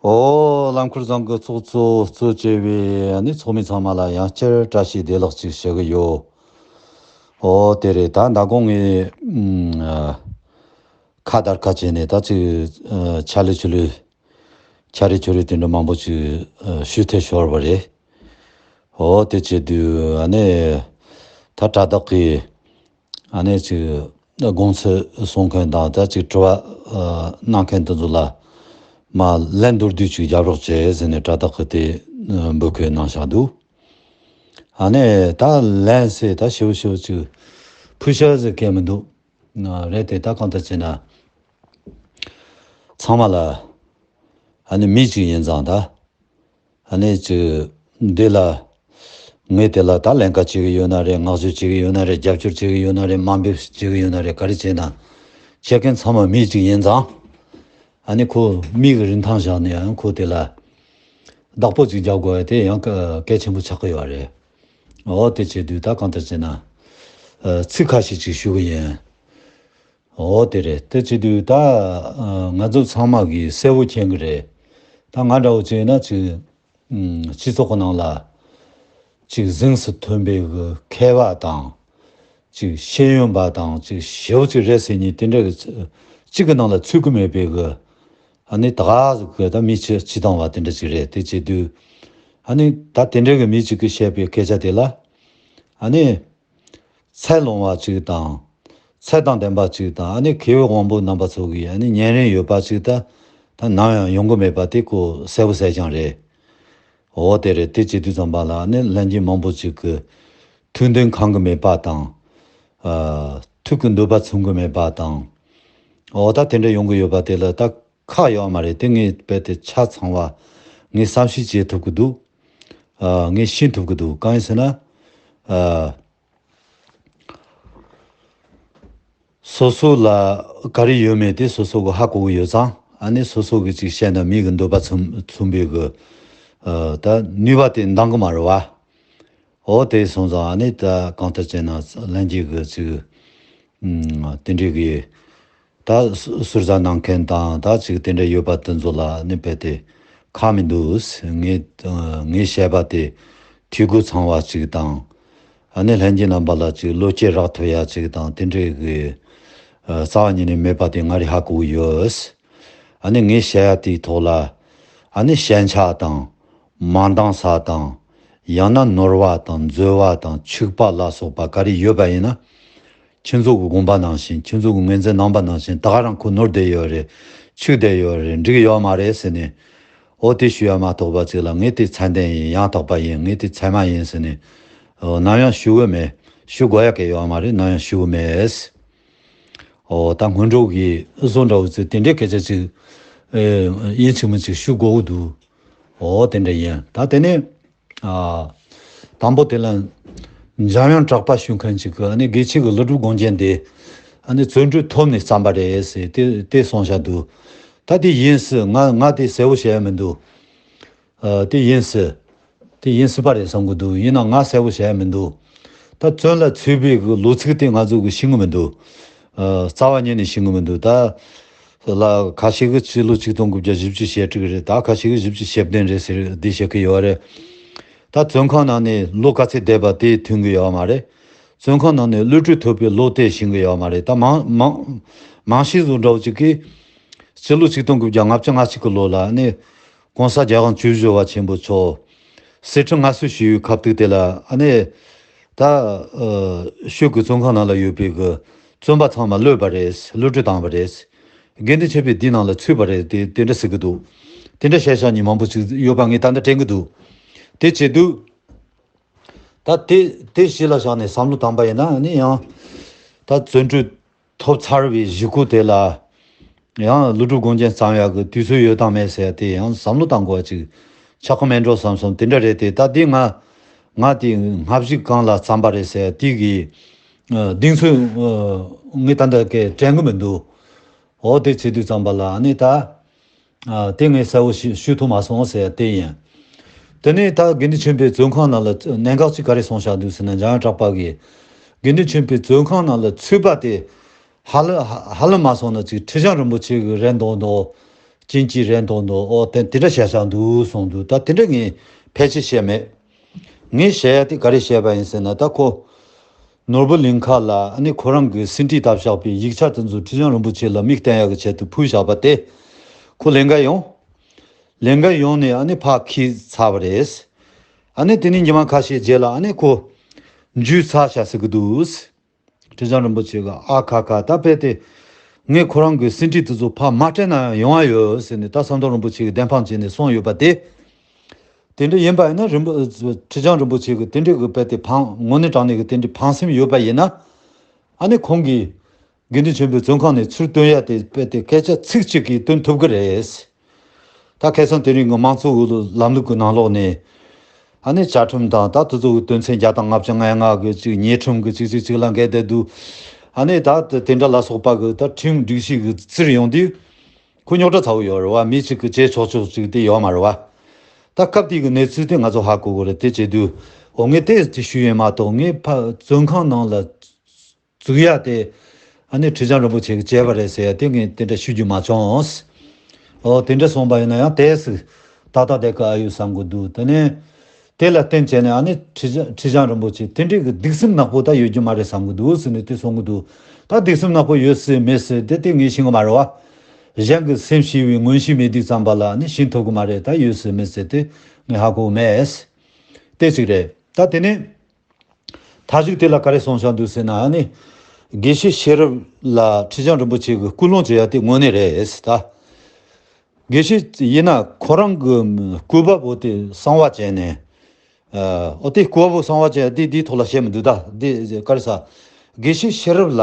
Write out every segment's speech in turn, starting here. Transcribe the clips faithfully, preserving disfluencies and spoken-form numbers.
ཨོ། རླངས་འཁོར་བཟང་གི་ཚོགས་གཙོ་གཙོ་བྱས་པའི་ཨ་ནི་ཚོགས་མི་ཚང་མ་ལ་ཡང་བསྐྱར་བཀྲ་ཤིས་བདེ་ལེགས་ཅིག་ཞུ་གི་ཡོད། ཨོ་དེ་རེད། ད་མདང་དགོང་ངས་ཨ་ཁ་བརྡ་ཁ་བྱས་ནས་ད་ཅིག་ཨ་ཆ་ལི་ཆུ་ལི་ཆ་རེ་ཆུ་རེ་དེ་འདྲ་མང་པོ་ཅིག་ཨ་ཞུ་ཐལ་ཤོར་བ་རེད། ཨོ་དེ་བྱེད་དུས་ཨ་ནི་ད་དྲ་བདག་གིས་ཨ་ནི་ཅིག་དགོངས་ཚུལ་གསུང་མཁན་དང་ད་ཅིག་དྲི་བ་ཨ་གནང་མཁན་དེ་ཚོ་ལ་མ་ལན་མདོར་བསྡུས་ཅིག་རྒྱབ་རོགས་བྱེད་ཟེར་ནས་དྲ་བདག་གིས་དེ་འབོད་སྐུལ་གནང་བཞག་འདུག་ཨ་ནི་ད་ལན་ཟེར་ད་ཞིབ་ཞིབ་ཅིག་ཕུལ་ཤག་ཟེར་མཁན་མི་འདུག་རེད་དེ། ད་གང་ལྟར་བྱས་ན་ཚང་མ་ལ་ཨ་ནི་མི་གཅིག་ཡིན་ཙང་ད། ཨ་ནི་ཅིག་འདི་ལ་ངས་དེ་ལ་ད་ལན་ཁ་བྱེད་ཀྱི་ཡོད་ན་རེད། བསྔགས་བརྗོད་བྱེད་ཀྱི་ཡོད་ན་རེད། རྒྱབ་སྐྱོར་བྱེད་ཀྱི་ཡོད་ན་རེད། དམའ་འབེབས་བྱེད་ཀྱི་ཡོད་ན་རེད། ག་རེ་བྱས་ན་བྱེད་མཁན་ཚང་མ་མི་གཅིག་ཡིན་ཙང་། ཨ་ནི་ཁོ་མི་གི་རིན་ཐང་བཞག་ནས་ཡང་ཁོ་དེ་ལ་བདག་པོ་གཅིག་རྒྱག་དགོས་ཡ་དེ་ཡང་གལ་ཆེན་པོ་ཆགས་ཀྱི་ཡོད་རེད། འོ་དེ་བྱེད་དུས་ད་གང་ལྟར་བྱས་ན་ཚིག་ཁ་ཤས་ཅིག་ཞུ་གི་ཡིན། འོ་དེ་རེད། དེ་བྱེད་དུས་ད་ང་ཚོ་ཚང་མ་གིས་གསལ་བོ་མཁྱེན་གི་རེད། ད་ང་འདྲ་བོ་བྱས་ན་ཅིག་སྤྱི་ཚོགས་ཀྱི་ནང་ལ་ཅིག་གཟེངས་སུ་ཐོན་པའི་གི་མཁས་པ་དང་། ཅིག་ཤེས་ཡོན་པ་དང་ཅིག་ཞེ་པོ་ཅིག་རེད་ཟེར་མཁན་དེ་འདྲ་གི་གཅིག་གི་ནང་ལ་ཚུད་གི་མེད་པའི་གི་ཨ་ནི་ད་ག་ཟིག་གི་ད་མི་ཆེ་ཆེ་བཏང་བ་དེ་འདྲ་ཅིག་རེད། དེ་བྱེད་དུས་ཨ་ནི་ད་དེ་འདྲ་གི་མི་གཅིག་གིས་བཤད་པའི་སྐད་ཆ་དེ་ལ་ཨ་ནི། ཚད་ལོངས་པ་གཅིག་དང་། ཚད་དང་ལྡན་པ་གཅིག་དང་ཨ་ནི་མཁས་པའི་དབང་པོ་རྣམ་པ་ཚོ་གི་ཨ་ནི་ཉན་རིན་ཡོད་པ་གཅིག་ད་ད་ནམ་ཡང་ཡོང་གི་མེད་པ་དེ་ཁོ་གསལ་པོ་གསལ་རྐྱང་རེད། འོ་དེ་རེད། དེ་བྱེད་དུས་ཙམ་པ་ལ་ཨ་ནི་ལྷན་རྒྱས་མང་པོ་གཅིག་གི་ཐུགས་འདུན་ཁེངས་གི་མེད་པ་དང་། ཨ་ཐུགས་ཀྱི་འདོད་པ་ཚིམ་གི་མེད་པ་དང་། འོ་ད་དེ་འདྲ་ཡོང་གི་ཡོད་པ་དེ་ལ་ད་ཁག་ཡོད་མ་རེད། དེ་ངས་རྦད་དེ་ཆ་ཚང་བ་ངས་བསམ་ཤེས་བྱེད་ཐུབ་ཀྱི་འདུག་ཨ་ངས་ཤེས་ཐུབ་ཀྱི་འདུག་གང་ཡིན་ཟེར་ན། ཨ། སོ་སོ་ལ་ག་རེ་ཡོད་མེད་དེ་སོ་སོ་གི་ཧ་གོ་གི་ཡོད་ཙང་ཨ་ནི་སོ་སོ་གི་ཅིག་བཤད་ན་མི་གི་འདོད་པ་ཚིམ་ཚིམ་པའི་གི་ཨ་ད་ནུས་པ་དེ་འདང་གི་མ་རེད་བ། འོ་དེ་སོང་ཙང་ཨ་ནི་ད་གང་ལྟར་བྱས་ན་ལྷན་རྒྱས་གི་ཅིག་ཨ་དེ་འདྲའི་གི་ད་ཟུར་ཟ་གནང་མཁན་དང་ད་ཅིག་དེ་འདྲ་ཡོད་པ་དེ་ཚོ་ལ་ནི་རྦད་དེ་ཁག་མི་འདུག་ངས་ངས་བཤད་པ་དེ་འཐུས་སྒོ་ཚང་བ་ཅིག་དང་། ཨ་ནི་ལྷན་རྒྱས་རྣམ་པ་ལ་ཅིག་བློ་སྐྱེད་རག་ཐུབ་ཡ་ཅིག་དང་དེ་འདྲའི་གི་རྩ་བ་ཉིད་ནས་མེད་པ་དེ་ང་རེ་ཧ་གོ་གི་ཡོད། ཨ་ནི་ངས་བཤད་ཡ་དེའི་ཐོག་ལ་ཨ་ནི་ཞེན་ཆགས་དང་མ་འདང་ས་དང་། ཡང་ན་ནོར་བ་དང་འཛོལ་བ་དང་འཆུག་པ་ལ་སོགས་པ་ག་རེ་ཡོད་པ་ཡིན་ན། ཁྱེད་ཚོ་གི་དགོངས་པ་ནང་བཞིན། ཁྱེད་ཚོ་གི་ངོས་འཛིན་གནང་པ་ནང་བཞིན་ད་ག་རང་ཁོ་ནོར་བསྡད་ཡོད་རེད། འཆུག་བསྡད་ཡོད་རེད། འགྲིག་ཡོད་མ་རེད་ཟེར་ནས། འོ་དེ་ཞུ་ཡ་མ་གཏོགས་པ་ཅིག་ལ་ངས་དེ་ཚད་ལྡན་ཡིན། ཡང་དག་པ་ཡིན། ངས་དེ་ཚད་མ་ཡིན་ཟེར་ནས། འོ་ནམ་ཡང་ཞུ་གི་མེད། ཞུ་དགོས་ཡ་གི་ཡོད་མ་རེད། ནམ་ཡང་ཞུ་གི་མེད། འོ་ད་སྔོན་འགྲོ་གི་བཟོ་འདྲ་བོ་ཚོས་དེ་འདྲའི་སྐད་ཆ་ཅིག་ཨེ་ཡིན་གཅིག་མིན་གཅིག་ཞུ་དགོས་ཀྱི་འདུག་འོ་དེ་འདྲ་ཡིན། ད་དེ་ནས། ཨ། དང་པོ་དེ་ལ་འཇམ་དབྱངས་གྲགས་པ་ཞུ་མཁན་ཅིག་གིས་ཨ་ནི་དགེ་ཆོས་ཀྱི་ཀླུ་སྒྲུབ་དགོངས་རྒྱན་དེ་ཨ་ནི་བརྩོན་འགྲུས་ཐོབ་ནས་བརྩམས་པ་རེད་ཟེར་དེ་དེ་གསུངས་བཞག་འདུག་ད་དེ་ཡིན་སྲིད། ང་ང་དེ་གསལ་པོ་བྱས་མི་འདུག་ཨ། དེ་ཡིན་སྲིད། དེ་ཡིན་སྲིད་པ་རེད་བསམ་གྱི་འདུག་ཡིན་ནའང་ང་གསལ་པོ་བྱས་མི་འདུག་ད་བརྩོན་ལ་ཚུད་པའི་གི་ལོ་ཚིགས་དེ་ང་ཚོ་གི་ཤེས་ཀྱི་མི་འདུག་ཨ། རྩ་བ་ཉིད་ནས་ཤེས་ཀྱི་མི་འདུག་ད་ལ་ཁ་ཤས་ཀྱིས་སྤྱི་ལོ་ཆིག་སྟོང་དགུ་བརྒྱ་བཞི་བཅུ་ཞེ་དྲུག་རེད། ད་ཁ་ཤས་ཀྱིས་བཞི་བཅུ་ཞེ་བདུན་རེད་ཟེར་འདི་བཤད་ཀྱི་ཡོད་རེད། ད་བཙོན་ཁང་ནང་ནས་ལོ་ག་ཚོད་བསྡད་པ་དེ་ཐོན་གྱི་ཡོད་མ་རེད། བཙོན་ཁང་ནང་ནས་གློད་གྲོལ་ཐོབ་པའི་ལོ་དེ་ཤེས་ཀྱི་ཡོད་མ་རེད། ད་མང་མང་མང་ཤས་ཚོ་འདྲ་བོ་ཅིག་གིས་སྤྱི་ལོ་ཆིག་སྟོང་དགུ་བརྒྱ་ལྔ་བཅུ་ང་གཅིག་གི་ལོ་ལ་ནི། ༸གོང་ས་༸རྒྱལ་དབང་བཅུ་བཞི་པ་ཆེན་པོ་མཆོག་གསེར་ཁྲི་མངའ་གསོལ་ཞུ་བའི་སྐབས་དུས་དེ་ལ་ཨ་ནི། ད་ཨ་ཤོད་ཀྱི་བཙོན་ཁང་ནང་ལ་ཡོད་པའི་གི་བཙོན་པ་ཚང་མ་གློད་པ་རེད། གློད་གྲོལ་བཏང་བ་རེད། དགེ་འདུན་ཆོས་འཕེལ་འདི་ནང་ལ་ཚུད་པ་རེད། དེ་དེ་འདྲ་ཟེར་གི་འདུག་དེ་འདྲ་བཤད་བཞག་མཁན་མང་པོ་ཅིག་ཡོད་པ་ངས་ད་ལྟ་དྲན་གི་འདུག་དེ་བྱེད་དུས། ད་དེ་དེ་གཞི་ལ་བཞག་ནས་བསམ་བློ་བཏང་པ་ཡིན་ན་ཨ་ནི་ཡང་། ད་བརྩོན་འགྲུས་ཐོབ་ཚར་བའི་གཞུག་གུ་དེ་ལ། ཡང་ཀླུ་སྒྲུབ་དགོངས་རྒྱན་བརྩམ་ཡག་གི་དུས་ཚོད་ཡོད་དང་མེད་ཟེར་ཡ་དེ་ཡང་བསམ་བློ་བཏང་དགོས་པ་ཅིག་ཆགས་ཀྱི་མེད་འགྲོ་བསམ་སོང་། དེ་འདྲ་རེད་དེ། ད་དེ་ང་ང་དེ་སྔ་གཞུག་གང་ལ་བརྩམས་པ་རེད་ཟེར་ཡ་དེ་གི་ཨ་གདེང་ཚོད་ཨ་ངས་ད་ལྟ་གས་དྲན་གི་མི་འདུག་འོ་དེ་བྱེད་དུས་ཙམ་པ་ལ་ཨ་ནི་ད། ཨ་དེ་ངས་གསལ་བོ་ཞུ་ཞུ་ཐུབ་མ་སོང་ཟེར་ཡ་དེ་ཡིན། དེ་ནས་ད་དགེ་འདུན་ཆོས་འཕེལ་བཙོན་ཁང་ནང་ལ་གནད་འགག་ཅིག་ག་རེ་གསུངས་བཞག་འདུག་ཟེར་ན། འཇམ་དབྱངས་གྲགས་པ་གིས་དགེ་འདུན་ཆོས་འཕེལ་བཙོན་ཁང་ནང་ལ་ཚུད་པ་དེ་ཧ་ལམ་ཧ་ཧ་ལམ་མ་སོང་ན་ཅིག་ཁྲི་བྱང་རིན་པོ་ཆེ་གི་རེད་མདོག་མདོག་ཅིན་ཅི་རེད་མདོག་མདོག་ཨོ་དེ་དེ་འདྲ་བཤད་བཞག་འདུག་གསུངས་འདུག་ད་དེ་འདྲ་ངས་ཕལ་ཆེར་བཤད་མེད། ངས་བཤད་ཡ་དེ་ག་རེ་བཤད་པ་ཡིན་ཟེར་ན། ད་ཁོ་ནོར་བུ་གླིང་ཁ་ལ་ཨ་ནི་ཁོ་རང་གི་ཟིན་བྲིས་བཏབ་བཞག་པའི་ཡིག་ཆ་དེ་ཚོ་ཁྲི་བྱང་རིན་པོ་ཆེ་ལ་མིག་བསྟན་ཡ་གི་ཆེད་དུ་ཕུལ་བཞག་པ་དེ་ཁོ་ལེན་ག་ཡོང་། ལེན་ག་ཡོང་ནས་ཨ་ནི་ཕར་འཁྱེར་ཚར་བ་རེད། ཨ་ནི་དེ་ནས་ཉི་མ་ཁ་ཤས་རྗེས་ལ་ཨ་ནི་ཁོ་འཇུས་ཚར་བཞག་ཟེར་གི་འདུག་ཁྲི་བྱང་རིན་པོ་ཆེ་གིས་ཨ་ཁ་ཁ་ད་དཔེ་དེ་ངས་ཁོ་རང་གི་ཟིན་བྲིས་དེ་ཚོ་ཕར་མ་སྤྲད་ན་ཡང་ཡོང་ཡ་ཡོད་ཟེར་ནས་ད་ཟམ་གདོང་རིན་པོ་ཆེ་གིས་བདེན་དཔང་བྱས་ནས་གསུངས་ཡོད་པ་དེ། དེ་འདྲ་ཡིན་པ་ཡིན་ན་རིན་པོ་ཁྲི་བྱང་རིན་པོ་ཆེ་གིས་དེ་འདྲའི་གི་དཔེ་དེ་ཕངས་དངོས་གནས་དྲང་གནས་གི་དེ་འདྲའི་ཕངས་སེམས་ཡོད་པ་ཡིན་ན། ཨ་ནི་ཁོང་གིས་དགེ་འདུན་ཆོས་འཕེལ་བཙོན་ཁང་ནས་ཚུར་བཏོན་ཡ་དེ་དཔེ་དེ་སྐད་ཆ་ཚིག་གཅིག་གིས་བཏོན་ཐུབ་གི་རེད། ད་ཁ་སང་དེ་རིང་གི་དམངས་གཙོའི་ལམ་ལུགས་ཀྱི་ནང་ལོགས་ནས། ཨ་ནི་བཅའ་ཁྲིམས་དང་ད་དེ་ཚོ་གི་དོན་ཚན་བརྒྱ་དང་ལྔ་བཅུ་ང་ལྔ་གི་གཅིག་ཉེས་ཁྲིམས་གི་གཅིག་གཅིག་གཅིག་ལ་འགལ་བསྡད་འདུག་ཨ་ནི་ད་དེ་འདྲ་ལ་སོགས་པ་གི་ད་ཁྲིམས་སྒྲིག་གཞི་གི་བཙིར་ཡོང་དུས་ཁོ་རྙོག་དྲ་ཚ་བོ་ཡོད་རེད་བ། མི་གཅིག་གིས་བྱས་ཆོག་ཆོག་ཅིག་དེ་ཡོད་མ་རེད་བ། ད་སྐབས་དེ་གི་གནས་ཚུལ་དེ་ང་ཚོ་ཧ་གོ་གི་རེད། དེ་བྱེད་དུས་འོ་ངས་དེ་དེ་ཞུས་ཡིན་མ་གཏོགས་ངས་ཕ་བཙོན་ཁང་ནང་ལ་བཙུགས་ཡ་དེ་ཨ་ནི་ཁྲི་བྱང་རིན་པོ་ཆེ་གིས་བྱས་པ་རེད་ཟེར་ཡ་དེ་ངས་དེ་འདྲ་ཞུ་རྒྱུ་མ་བྱུང་། ཨོ་དེ་འདྲ་སོང་པ་ཡིན་ན་ཡང་དེ་སུ་ཏག་ཏག་དེ་ག་ཨ་ཡོད་བསམ་གི་འདུག་དེ་ནས་དེ་ལ་བརྟེན་བྱས་ནས་ཨ་ནི་ཁྲི་བྱང་ཁྲི་བྱང་རིན་པོ་ཆེ་དེ་འདྲའི་གི་སྡིག་སེམས་ནག་པོ་ད་ཡོད་རྒྱུ་མ་རེད་བསམ་གི་འདུག་ཟེར་ནས་དེ་གསུང་གི་འདུག་ད་སྡིག་སེམས་ནག་པོ་ཡོད་སྲིད་མེད་སྲིད་དེ་དེ་ངས་ཤེས་གི་མ་རེད་བ། གཞན་གྱི་སེམས་ཤེས་པའི་མངོན་ཤེས་མེད་དུས་ཙམ་པ་ལ་ནི་ཤེས་ཐུབ་གི་མ་རེད། ད་ཡོད་སྲིད་མེད་སྲིད་དེ་ངས་ཧ་གོ་མེད། དེ་གཅིག་རེད། ད་དེ་ནས་མཐའ་གཞུག་དེ་ལ་ག་རེ་གསུངས་བཞག་འདུག་ཟེར་ན་ཨ་ནི་དགེ་བཤེས་ཤེས་རབ་ལ་ཁྲི་བྱང་རིན་པོ་ཆེ་གིས་སྐུལ་སློང་བྱེད་ཡ་དེ་དངོས་གནས་རེད་ད། དགེ་བཤེས་ཡིན་ན་ཁོ་རང་གི་སྐུ་བབ་བོ་དེ་གསང་བ་བྱས་ནས། ཨོ་དེ་སྐུ་བབ་བོ་གསང་བ་བྱས་དེ་དེའི་ཐོག་ལ་བཤད་མི་འདུག་ད་དེ་ག་རེ་ཟ། དགེ་བཤེས་ཤེས་རབ་ལ་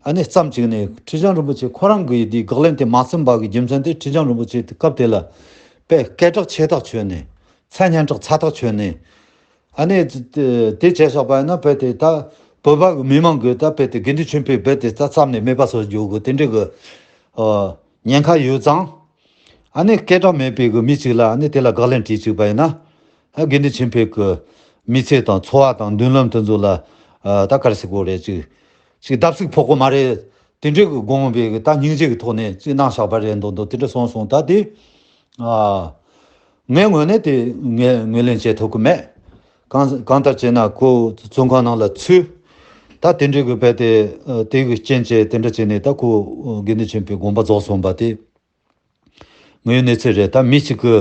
ཨ་ནི་ཙམ་གཅིག་ནས་ཁྲི་བྱང་རིན་པོ་ཆེ་ཁོ་རང་གིས་དེའི་དགག་ལན་དེ་མ་ཚིམ་པ་གི་རྒྱུ་མཚན་དེ་ཁྲི་བྱང་རིན་པོ་ཆེ་དེ་སྐབས་དེ་ལ་དཔེ་སྐད་གྲགས་ཆེ་ཐག་ཆོད་ནས་མཚན་སྙན་གྲགས་ཚ་ཐག་ཆོད་ནས། ཨ་ནི་དེ་བྱས་ཆོག་པ་ཡིན་ན་དཔེ་དེ་ད་བོད་པ་གི་མི་མང་གི་ད་དཔེ་དེ་དགེ་འདུན་ཆོས་འཕེལ་རྦད་དེ་ད་བརྩམས་ནས་མེད་པ་བཟོ་རྒྱུ་གི་དེ་འདྲ་གི་ཨ་ཉེན་ཁ་ཡོད་ཙང་། ཨ་ནི་སྐད་གྲགས་མེད་པའི་གི་མི་གཅིག་ལ་ཨ་ནི་དེ་ལ་དགག་ལན་བྲིས་བཅུག་པ་ཡིན་ན། ཨ་དགེ་འདུན་ཆོས་འཕེལ་གི་མི་ཚེ་དང་འཚོ་བ་དང་མདུན་ལམ་དེ་ཚོ་ལ་ཨ་ད་ག་རེ་ཟེར་དགོས་རེད། ཅིག་ཅིག་བརྡབ་གསིག་ཕོག་གི་མ་རེད། དེ་འདྲའི་གི་དགོངས་པའི་གི་ད་སྙིང་རྗེ་གི་ཐོག་ནས་ཅིག་གནང་བཞག་པ་རེད་མདོག་མདོག་དེ་འདྲ་སོང་སོང་ད་དེ། ཨ། ངའི་ངོས་ནས་དེ་ངས་ངོས་ལེན་བྱེད་ཐུབ་ཀྱི་མེད། གང་གང་ལྟར་བྱས་ན་ཁོ་བཙོན་ཁང་ནང་ལ་ཚུད། ད་དེ་འདྲའི་གི་རྦད་དེ་ཨ་དེ་གི་རྐྱེན་བྱས་དེ་འདྲ་བྱས་ནས་ད་ཁོ་དགེ་འདུན་ཆོས་འཕེལ་དགོངས་པ་རྫོགས་སོང་པ་དེ་ངའི་གནས་ཚུལ་རེད། ད་མི་གཅིག་གི་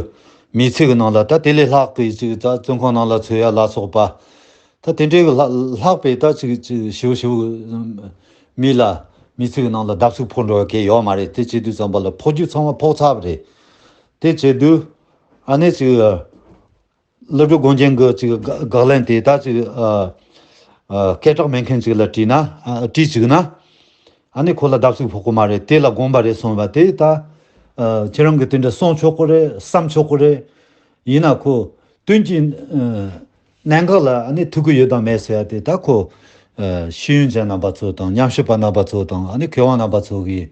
མི་ཚེ་གི་ནང་ལ་ད་དེ་ལས་ལྷག་གི་ཅིག་ད་བཙོན་ཁང་ནང་ལ་ཚུད་ཡ་ལ་སོགས་པ། ད་དེ་འདྲའི་གི་ལྷག་ལྷག་པའི་ད་ཅིག་ཅིག་ཞིབ་ཞིབ་མི་ལ་མི་ཚེ་གི་ནང་ལ་བརྡབ་གསིག་ཕོག་འགྲོ་བ་གལ་ཡོད་མ་རེད། དེ་བྱེད་དུས་ཙམ་པ་ལ་ཕོག་རྒྱུ་ཚང་མ་ཕོག་ཚར་བ་རེད། དེ་བྱེད་དུས་ཨ་ནེ་ཅིག་སློབ་ཕྲུག་དགོངས་རྒྱན་གྱི་ཅིག་དགག་ལན་དེ་ད་ཅིག་ཨ་ཨ་སྐད་གྲགས་མེད་མཁན་ཅིག་ལ་བྲིས་ན་ཨ་བྲིས་བཅུག་ན་ཨ་ནེ་ཁོ་ལ་བརྡབ་གསིག་ཕོག་གི་མ་རེད། དེ་ལ་དགོངས་པ་རེད་གསུངས་པ་དེ་ད་ཨ་ཁྱེད་རང་གིས་དེ་འདྲ་གསུང་ཆོག་གི་རེད་བསམ་ཆོག་གི་རེད། ཡིན་ན་ཁོ་དོན་གྱི་ཨ་གནད་འགག་ལ་ཨ་ནེ་ཐུག་གི་ཡོད་དང་མེད་ཟེར་ཡ་དེ་ད་ཁོ་ཨ་ཤེས་ཡོན་ཅན་རྣམ་པ་ཚོ་དང་ཉམས་ཞིབ་པ་རྣམ་པ་ཚོ་དང་ཨ་ནེ་མཁས་དབང་རྣམ་པ་ཚོ་གིས་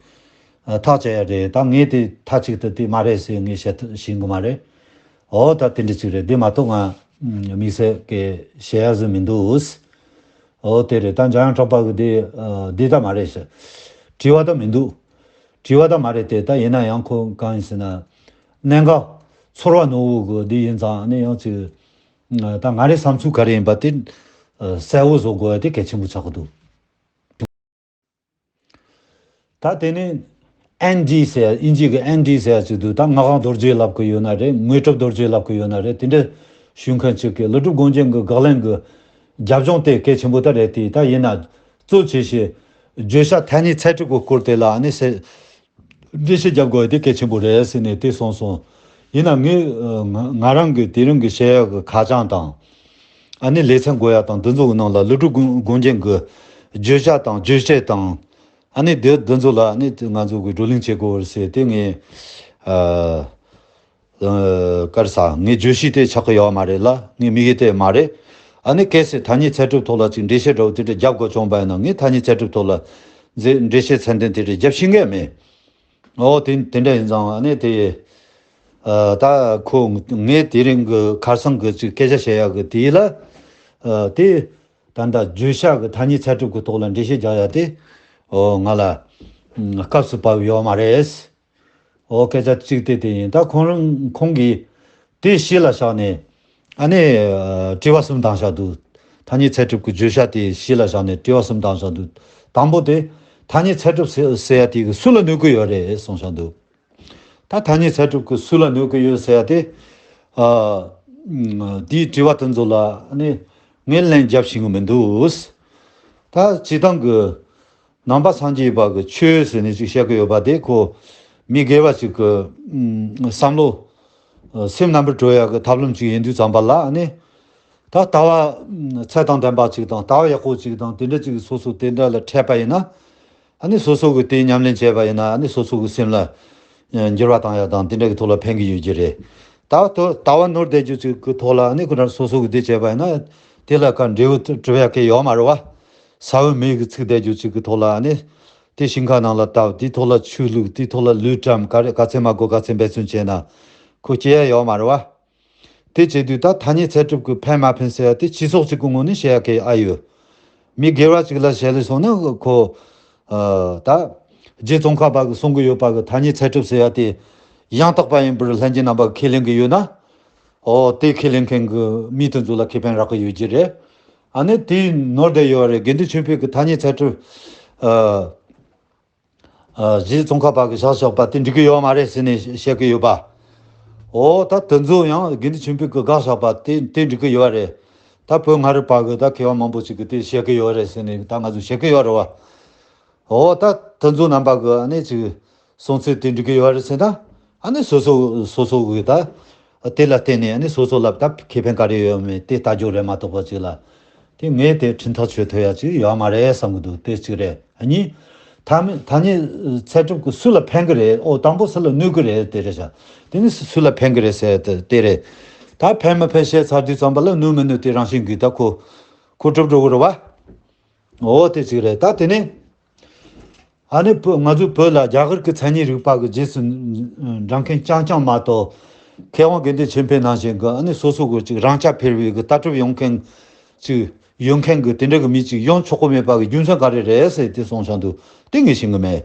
ཨ་ཐག་བཅད་ཡ་རེད། ད་ངས་དེ་མཐའ་གཅིག་ཏུ་དེ་མ་རེད་ཟེར་ངས་བཤད་ཤེས་གི་མ་རེད། ཨོ་ད་དེ་འདྲ་ཅིག་རེད། དེ་མ་གཏོགས་ང་དམིགས་བསལ་གི་བཤད་ཡ་ཟིག་མི་འདུག་ཨོ་དེ་རེད། ད་འཇམ་དབྱངས་གྲགས་པ་གི་དེ་ཨ་འདི་ད་མ་རེད་ཟེར། དྲི་བ་ད་མི་འདུག་དྲི་བ་ད་མ་རེད་དེ། ད་ཡིན་ན་ཡང་ཁོ་གང་ཡིན་ཟེར་ན། གནད་འགག་ཚོར་བ་རྣོ་བོ་གི་འདི་ཡིན་ཙང་ནི་ཡང་ཅིག་ད་ང་རའི་བསམ་ཚུལ་ག་རེ་ཡིན་པ་དེ་གསལ་བོ་བཟོ་དགོས་ཡ་དེ་གལ་ཆེན་པོ་ཆགས་ཀྱི་འདུག་ད་དེ་ནི་ཨེན་ཌི་ཟེར་ཡ་དབྱིན་ཇི་གི་ཨེན་ཌི་ཟེར་ཡ་ཅིག་འདུག་ད་མངའ་དབང་རྡོ་རྗེ་ལབ་གི་ཡོད་ན་རེད། དངོས་གྲུབ་རྡོ་རྗེ་ལབ་གི་ཡོད་ན་རེད། དེ་འདྲ་ཞུ་མཁན་ཅིག་གིས་ཀླུ་སྒྲུབ་དགོངས་རྒྱན་གྱི་དགག་ལན་གྱི་རྒྱབ་ལྗོངས་དེ་གལ་ཆེན་པོ་ད་རེད་དེ། ད་ཡིན་ན་གཙོ་ཆེ་ཤོས་བརྗོད་བྱ་ཐ་སྙད་ཚད་གྲུབ་ཀྱི་སྐོར་དེ་ལ་ཨ་ནི་ཟེར། འགྲེལ་བཤད་རྒྱབ་དགོས་དེ་གལ་ཆེན་པོ་རེད་ཟེར་ནས་དེ་གསུངས་སོང་། ཡིན་ན་ངས་ང་ང་རང་གི་དེ་རིང་གི་བཤད་ཡག་གི་ཁ་བྱང་དང་། ཨ་ནི་ལེ་ཚན་འགོད་ཡག་དང་འདི་ཚོ་གི་ནང་ལ་ཀླུ་སྒྲུབ་དགོངས་དགོངས་རྒྱན་གྱི་བརྗོད་བྱ་དང་རྗོད་བྱེད་དང་། ཨ་ནི་འདི་འདི་ཚོ་ལ་ཨ་ནི་ང་ཚོ་གི་བགྲོ་གླེང་བྱེད་དགོས་པར་ཟེར་དེ་ངས་ཨ་ཨ་ག་རེ་ཟ། ངའི་བརྗོད་གཞི་དེ་ཆགས་ཀྱི་ཡོད་མ་རེད་ལ། ངའི་དམིགས་ཡུལ་དེ་མ་རེད། ཨ་ནི་གལ་སྲིད་ཐ་སྙད་ཚད་གྲུབ་ཐོག་ལ་ཅིག་འགྲེལ་བཤད་འདྲ་བོ་དེ་འདྲ་རྒྱབ་དགོས་བྱུང་བ་ཡིན་ན་ངས་ཐ་སྙད་ཚད་གྲུབ་ཐོག་ལ་འཛེ་འགྲེལ་བཤད་ཚད་ལྡན་དེ་འདྲ་རྒྱབ་ཤེས་མཁན་མེད། ཨོ་དེ་དེ་འདྲ་ཡིན་ཙང་ཨ་ནི་དེ་ཨ་ད་ཁོ་ངས་དེ་རིང་གི་ཁ་སང་གི་ཅིག་སྐད་ཆ་བཤད་ཡག་གི་དེ་ལ་ཨ་དེ་ད་ལྟ་བརྗོད་བྱ་གི་ཐ་སྙད་ཚད་གྲུབ་ཀྱི་ཐོག་ལ་འགྲེལ་བཤད་རྒྱག་ཡག་དེ་ཨོ་ང་ལ་ཨ་སྐབས་སུ་བབས་ཡོད་མ་རེད། ཨོ་སྐད་ཆ་གཅིག་དེ་དེ་ཡིན། ད་ཁོང་རང་ཁོང་གིས་དེ་གཞི་ལ་བཞག་ནས་ཨ་ནི་ཨ་དྲི་བ་གསུམ་བཏང་བཞག་འདུག་ཐ་སྙད་ཚད་གྲུབ་ཀྱི་བརྗོད་བྱ་དེ་གཞི་ལ་བཞག་ནས་དྲི་བ་གསུམ་བཏང་བཞག་འདུག་དང་པོ་དེ་ཐ་སྙད་ཚད་གྲུབ་ཟེར་ཟེར་ཡ་དེ་གི་སུ་ལ་གནོད་ཀྱི་ཡོད་རེད་གསུངས་བཞག་འདུག་ད་ཐ་སྙད་ཚད་གྲུབ་ཀྱི་སུ་ལ་གནོད་ཀྱི་ཡོད་ཟེར་ཡ་དེ། ཨ། དེའི་དྲི་བ་དེ་ཚོ་ལ་ནི་ངས་ལན་རྒྱབ་ཤེས་ཀྱི་མི་འདུག་ད་སྤྱིར་བཏང་གི་ནང་པ་སངས་རྒྱས་པ་གི་ཆོས་ཟེར་ནས་ཅིག་བཤད་ཀྱི་ཡོད་པ་དེ་ཁོ་མི་སྒེར་བ་ཅིག་གི་ཨམ་བསམ་བློ། ཨ། སེམས་རྣམ་པར་གྲོལ་ཡག་གི་ཐབས་ལམ་ཅིག་ཡིན་དུས་ཙམ་པ་ལ་ནི། ད་ལྟ་བ་ཚད་དང་ལྡན་པ་ཅིག་དང་ལྟ་བ་ཡག་པོ་ཅིག་དང་དེ་འདྲ་ཅིག་སོ་སོ་དེ་འདྲ་ལ་འཕྲད་པ་ཡིན་ན། ཨ་ནི་སོ་སོ་གི་དེ་ཉམས་ལེན་བྱས་པ་ཡིན་ན་ཨ་ནི་སོ་སོ་གི་སེམས་ལ་འགྱུར་བ་བཏང་ཡག་དང་དེ་འདྲ་གི་ཐོག་ལ་ཕན་གི་ཡོད་ཀྱི་རེད། ད་ལྟ་ལྟ་བ་ནོར་བསྡད་རྒྱུ་ཅིག་གི་ཐོག་ལ་ཨ་ནི་ཁོ་རང་སོ་སོ་གི་དེ་བྱས་པ་ཡིན་ན་དེ་ལ་ག་འབྲས་བུ་གྲུབ་ཡག་གི་ཡོད་མ་རེད་བ། ས་བོན་མེ་གི་ཚིག་བསྡད་རྒྱུ་ཅིག་གི་ཐོག་ལ་ཨ་ནི་དེ་ཞིང་ཁ་ནང་ལ་བཏབ་དེའི་ཐོག་ལ་ཆུ་བླུགས་དེའི་ཐོག་ལ་ལུད་བཀྲམ་ག་རེ་ག་ཚད་མ་དགོས་ག་ཚད་འབད་བརྩོན་བྱས་ན་ཁོ་སྐྱེ་ཡག་ཡོད་མ་རེད་བ། དེ་བྱེད་དུས་ད་ཐ་སྙད་ཚད་གྲུབ་ཀྱི་ཕན་མ་ཕན་ཟེར་ཡ་དེ་སྤྱི་ཚོགས་གཅིག་གི་ངོས་ནས་བཤད་ཡ་གི་ཨ་ཡོད། མི་སྒེར་བ་གཅིག་ལ་བྱས་ལས་སོང་ན་ཁོ། ཨ། ད། རྗེ་ཙོང་ཁ་པ་གིས་གསུང་གི་ཡོད་པ་གི་ཐ་སྙད་ཚད་གྲུབ་ཟེར་ཡ་དེ། ཡང་དག་པ་ཡིན་པར་ལྷན་སྐྱེས་རྣམ་པ་ཁས་ལེན་གི་ཡོད་ན། ཨོ་དེ་ཁས་ལེན་མཁན་གི་མི་དེ་ཚོ་ལ་ཁེ་ཕན་རག་གི་ཡོད་ཀྱི་རེད། ཨ་ནི་དེ་ནོར་བསྡད་ཡོད་རེད། དགེ་འདུན་ཆོས་འཕེལ་གི་ཐ་སྙད་ཚད་གྲུབ། ཨ། ཨ། རྗེ་ཙོང་ཁ་པ་གིས་བཞག་བཞག་པ་དེ་འགྲིག་གི་ཡོད་མ་རེད་ཟེར་ནས་བཤད་གི་ཡོད་པ། ཨོ་ད་དེ་ཚོ་ཡང་དགེ་འདུན་ཆོས་འཕེལ་གིས་དགག་བཞག་པ་དེ་དེ་འགྲིག་གི་ཡོད་རེད། ད་བོད་སྔ་རབས་པ་གིས་ད་མཁས་པ་མང་པོ་ཅིག་གིས་དེ་བཤད་གི་ཡོད་རེད་ཟེར་ནས་ད་ང་ཚོས་བཤད་གི་ཡོད་རེད་བ། ཨོ་ད་དེ་ཚོ་རྣམ་པ་གིས་ཨ་ནི་ཅིག་གསུང་ཚུལ་དེ་འགྲིག་གི་ཡོད་རེད་ཟེར་ན། ཨ་ནི་སོ་སོ་སོ་སོ་གིས་ད་དེ་ལ་བརྟེན་ནས་ཨ་ནི་སོ་སོ་ལ་ད་ཁེ་ཕན་ག་རེ་ཡོད་མེད་དེ་ལྟ་རྒྱུ་རེད་མ་གཏོགས་པ་ཅིག་ལ། དེ་ངས་དེ་ཁྲིམས་ཐག་གཅོད་ཐུབ་ཡ་ཅིག་ཡོད་མ་རེད་བསམ་གི་འདུག་དེ་གཅིག་རེད། གཉིས། ཐ་མི་ཐ་སྙད་ཚད་གྲུབ་ཀྱི་སུ་ལ་ཕན་གི་རེད། ཨོ་དང་པོ་སུ་ལ་གནོད་གི་རེད་དེ་རེད་ཤག་དེ་ནི་སུ་ལ་ཕན་གི་རེད་ཟེར་དེ་དེ་རེད། ད་ཕན་མི་ཕན་བཤད་ཚར་དུས་ཙམ་པ་ལ་གནོད་མི་གནོད་དེ་རང་བཞིན་གྱིས་ད་ཁོ་ཁོ་གྲུབ་འགྲོ་གི་རེད་བ། ཨོ་དེ་གཅིག་རེད། ད་དེ་ནས་ཨ་ནི་བོད་ང་ཚོའི་བོད་ལ་རྒྱ་གར་གྱི་མཚན་ཉིད་རིག་པ་གི་རྗེས་སུ་འབྲང་མཁན་རྐྱང་རྐྱང་མ་གཏོགས། མཁས་དབང་དགེ་འདུན་ཆོས་འཕེལ་ནང་བཞིན་གྱི་ཨ་ནི་སོ་སོ་གི་ཅིག་རང་རྐྱ་འཕེར་བའི་གི་ལྟ་གྲུབ་ཡོང་མཁན་ཅིག་ཡོད་མཁན་གྱི་དེ་འདྲ་གི་མི་ཅིག་ཡོང་ཆོག་གི་མེད་པ་གི་རྒྱུ་མཚན་ག་རེ་རེད་ཟེར་དེ་གསུངས་བཞག་འདུག་དེ་ངས་ཤེས་གི་མེད།